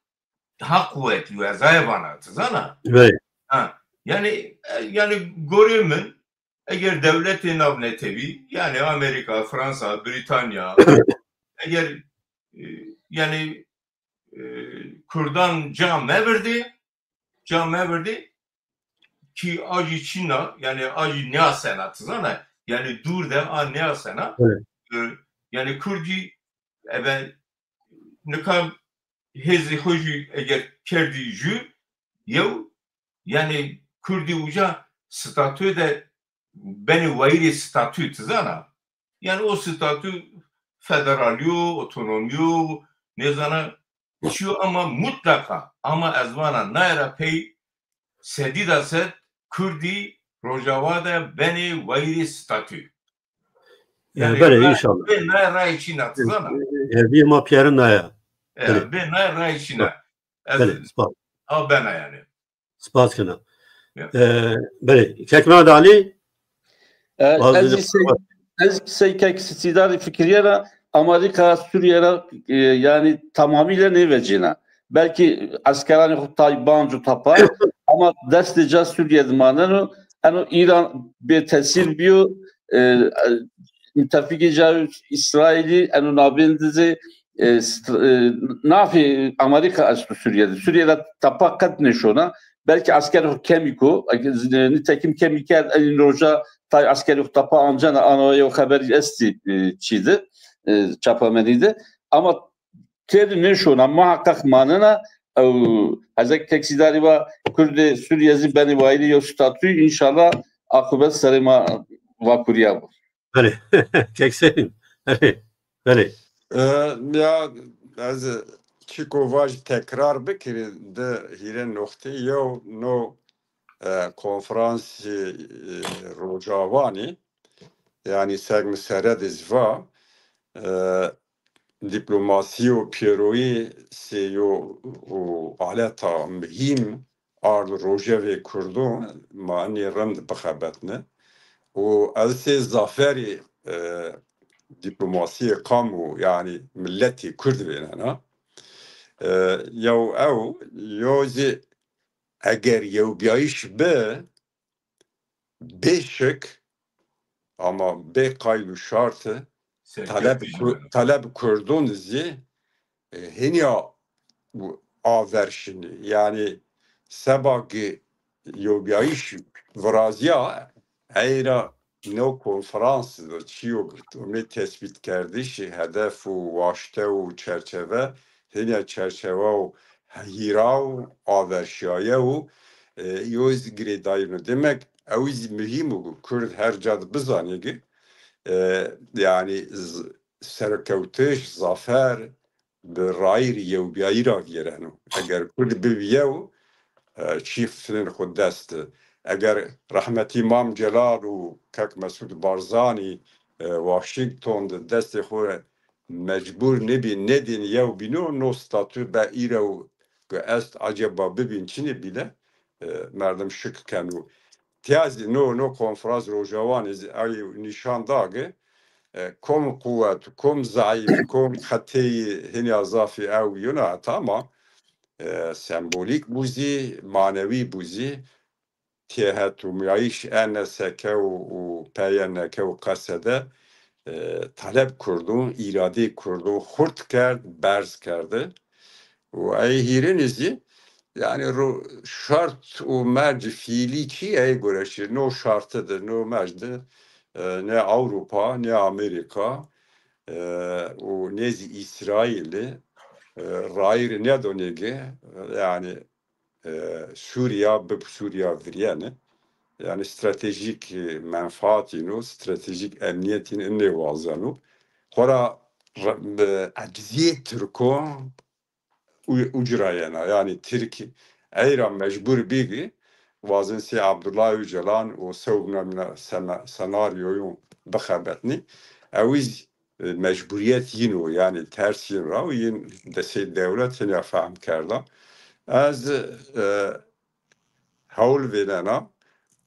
daha quwetlî yo, ez aye vana, ti zana? Evet. Ha, yanî, e, yanî gorê min, eger dewletê navnetewî, yanî Amerîka, Fransa, Brîtanya, eger, e, yanî, e, Kurdan ca mevirdê, ca mevirdê, kî a jî çin a, yanî a jî nêasena, ti zana, yanî dûr de a nêasena. Evet. E, yanî Kurdî ebe nika hêzê xo jî eger kerdî jû yew, yanî Kurdî uca statû de benê wayîrê statû, ti zana? Yanî o statû federalî yo, otonomî yo, nêzana çi yo ama mutlaqa, ama ez vana naye ra pey sedî da sed Kurdî Rojava de benê wayîrê statû. E, yanî belê, ra-, înşallah. Bê naye rayê çîna, ti zana? E, hêvîyê ma pîyerin naye. E, belê. Bê naye rayê çîna. Ez belê, spas. A bena yanî. Spas kena. Ya. E, belê, Kek Mehmet Alî? E, ez sey, ez sey kek Sîdarî fikirîyena, Amerîka Sûrîye ra, e, yanî tamamîle nêvecîna. Belkî eskeranê xo tay banc û tapa, ama destê ca Sûrîye de maneno. Eno Îran bêtesîr bîyo, e, e, mutefîkê ca Îsraîlî eno nabên de zî, e, st-, e, nafê Amerîka esto Sûrîye de. Sûrîye ra tapa qet nêşona. Belkî eskerê xo kemî ko, e, nîtekim kemî kerd, enî roja tay eskerê xo tapa ancena, ano yew xeberî estî, e, çî de, e, çapamenî de. Ama têde nêşona, muhaqqeq manena, ew, hezek Kek Sîdarî va, Kurdê Sûrîye zî benê wayîrê yew statûyî, înşallah aqûbet serê ma vakurîyabo. Belê. Kek Selim. Belê. Belê. E, ya, ez çîko vajî tekrar bikirî di hîrê noqtê. Yew no, e, konferansê, e, Rojawanî, yanî seg mi sere de zî va, e, dîplomasî û pêroyî sey yo û aleta muhîm ard rojevê Kurdû, ma enî rind bixebetne. Û ez sey zaferî, e, dîplomasîyê qamû, yanî miletî Kurd vênena. E, yew ew, yo zî eger yewbîyayîş bi, bê şik, ama bê qayd û şarti, taleb Ku-, taleb Kurdûn zî, e, hînî ya aver şinî. Yanî seba ki yewbîyayîş virazîya, ey ra no konferans de çîyo umê tespîtkerdişî hedef û waşte û çerçeve, hînî ya çerçewe û hîra û aver şîyaye û, e, yo zî girêdayîno. Demek ew zî muhîm o ku Kurd her ca de bizanê ki, e, yanî z-, serkewtiş, zafer bi rayîr yewbîyayî ra vîyereno. Eger Kurd bibî yew, e, çî finên xo dest de. Eger rehmetî Mam Celal û Kek Mesûd Barzanî, e, Washington de destê xo mecbûr nêbî, nedên yew bîno, no statû be îro ke est acaba bibîn çinê bîle, e, merdim şik keno. Tiya zî no, no konferans Rojawanê zî ay nîşan da ke, e, kom quwet, kom zayîf, kom xeteyî hînî ya zafî ew yona heta ama, e, sembolîk bû zî, manewî bû zî, têhetumîyayîş E N S K û, û P Y N K û K S D, e, taleb Kurdûn, îradeyê Kurdûn xurt kerd, berz kerde. Û ey hîrênî zî, yanî ro-, şart û merc fiîlî çî ey gore şî, no şarti de, no merc de, e, ne Ewropa, ne Amerîka, e, û ne zî Îsraîlî, e, rayîr nêdonê ke, e, yanî e, Sûrîya, bi Sûrîya virîyene. Yanî stratejîk, e, menfaatîn û stratejîk emnîyetîn inê wazeno. Xora ra-, bi ecizîyê Tirko u-, uci ra yena. Yanî Tirk ey ra mecbur bî ki wazin sey Abdullah Öcalan û sewbna mina sena-, senaryoyun bixebetnî. Ewîz, e, mecburîyet yin o, yanî ters yin ra û yin destê dewlet hin ya fehm kerda. Ez, e, hewl vênena,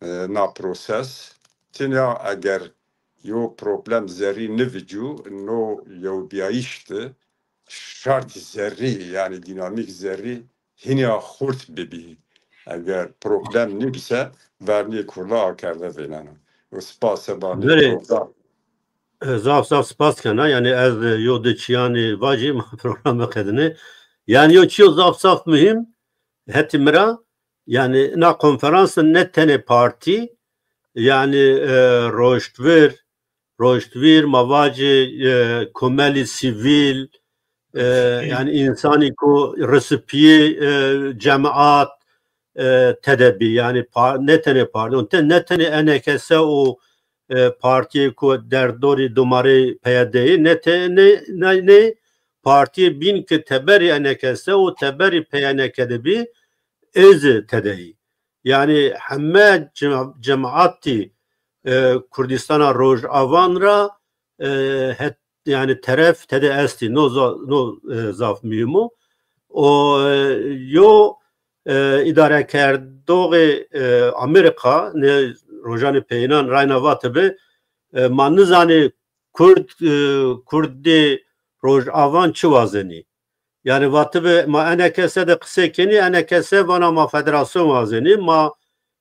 e, na proses. Tenya eger yo problem zerrî nivicû, no yewbîyayîş de şart zerrî, yanî dînamîk zerrî hînî ya xurt bibî. Eger problem nîbîse, vernîyê kurda akerde vênena. Û spas seba nê Belê. program. E, zaf zaf spas kena. Yanî ez, e, yo di çîyanî vacî ma program biqedinê. Yanî yo çîyo zaf zaf muhîm, hetî mi ra, yanî na konferans ne tenê partî, yanî, e, roştvir, roştvir, ma vacê, e, komelî sivîl, e, yanî însanî ku risipîyê, e, cemaat, e, tede bî. Yanî pa-, ne tenê partî, te-, ne tenê E N K S û, e, partîyê ku derdorî domarê P Y D'yê, ne te-, ne, ne, ne partîyê bîn ki teberî E N K S û teberî P Y N K de bî, ê zî tede yî. Yanî heme cem-, cemaatî, e, Kurdîstana Rojavan ra, e, het, yanî teref tede estî. No za-, no, e, zaf muhîm o. O, e, yo, e, îdarekerdoxê, e, Amerîka, ne rojanê peyênan rayna vatibi, e, ma nizanê Kurd, e, Kurdê Rojavan çi wazenî. Yanî vatibi ma E N K S de qisey kenî, E N K S vana ma federasyon wazenî, ma,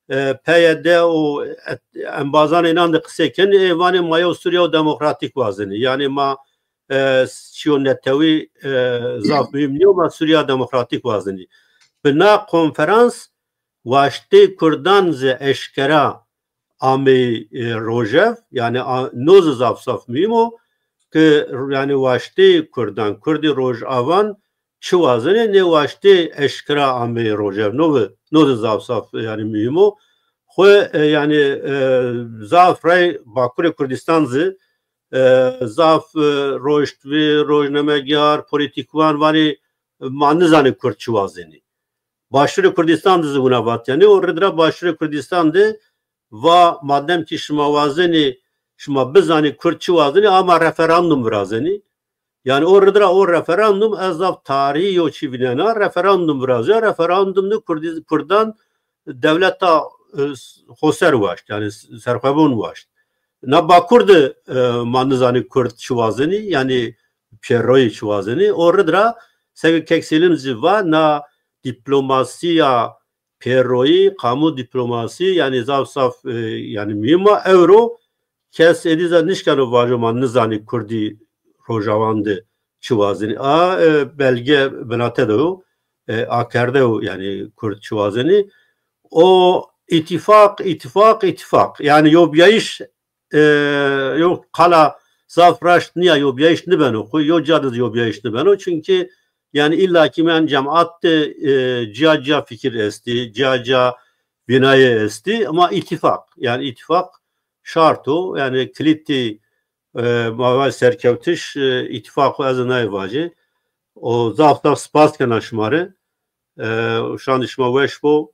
e, P Y D û et-, embazanê înan de qisey kenî, ê vanê ma yew Sûriya demokratîk wazenî. Yanî ma, e, çîyo netewî, e, zaf muhîm nîyo, ma Sûriya demokratîk wazenî. Bi na konferans waştê Kurdan zî eşkera ameyî, e, rojev, yanî a-, no zî zaf zaf muhîm o ki, yanî waştê Kurdan, Kurdî Rojavan çi wazenê, nê waştê eşkera ameyî rojev. No zî, no zî zaf zaf, yanî muhîm o. Xwu, e, yanî, e, zaf rey Bakurê Kurdîstan zî, e, zaf, e, roştvir, rojnamegar, polîtîkwan vanê ma nizanê Kurd çi wazenî. Başûrê Kurdîstan de zî wina vat. Yanî o rid ra Başûrê Kurdîstan de va madem ki şima wazenî, şima bizanî Kurd çi wazenî, ama referandum virazenî. Yanî o rid ra o referandum ez zaf tarîhî yo çî vînena, referandum virazîya, referandum de Kurdî-, Kurdan dewleta, e, xoser waşt, yanî serxwebûn waşt. Na Bakur de, e, ma nizanî Kurd çi wazenî, yanî pêroyî çi wazenî. O rid ra seke Kek Selîm zî va, na dîplomasîya pêroyî, kamu dîplomasî, yanî zaf zaf, e, yanî muhîm a. Ewro kes êdî zî nişkeno vajo ma nizanî Kurdî Rojawan de çi wazenî. A, e, belge binate de yo, e, akerde yo, yanî Kurd çi wazenî. O îtîfaq, îtîfaq, îtîfaq. Yanî yobîyayîş, e, yo qala zaf raşt nîya, yobîyayîş nibeno xwu, yo ca de zî yobîyayîş nibeno. Çunkî yanî îlla kî mîyan cemaat de, e, cîya cîya fikir estî, cîya cîya vînayê estî, ama îtîfaq, yanî îtîfaq şart o, yanî kilîtî, e, ma vaj serkewtiş, e, îtîfaq o, ez nayê vajî. O zaf zaf spas kena şima rê. E, şandî şima weş bo.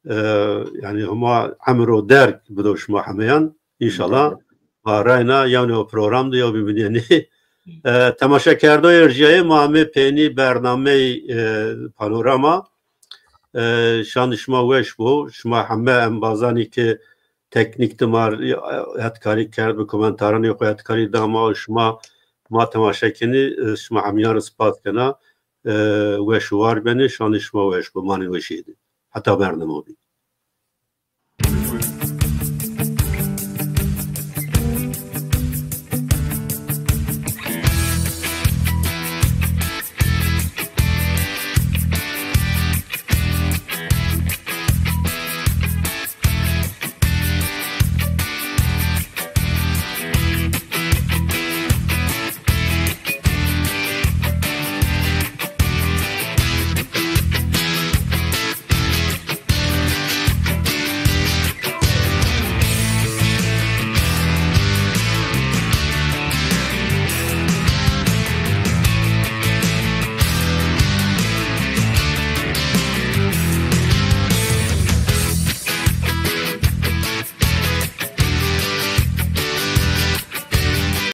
E, yanî hema emir û derg bido şima hemeyan. Înşallah. Înşallah. Ma rayna yewnê o program de yew bîbînîyenî. E, temaşekerdoyê erjîyayê, ma amê peynî bernameyê, e, Panorama. E, şandî şima weş bo. Şima heme embazanî ke teknîk de ma rê hetkarî kerd, bi komentaranê xo hetkarî da ma û şima, ma temaşe kenî, e, şima hemîyan rê spas kena. E, weş û war benê, şandî şima weş bo, manê weşîye de. Heta bernama bî.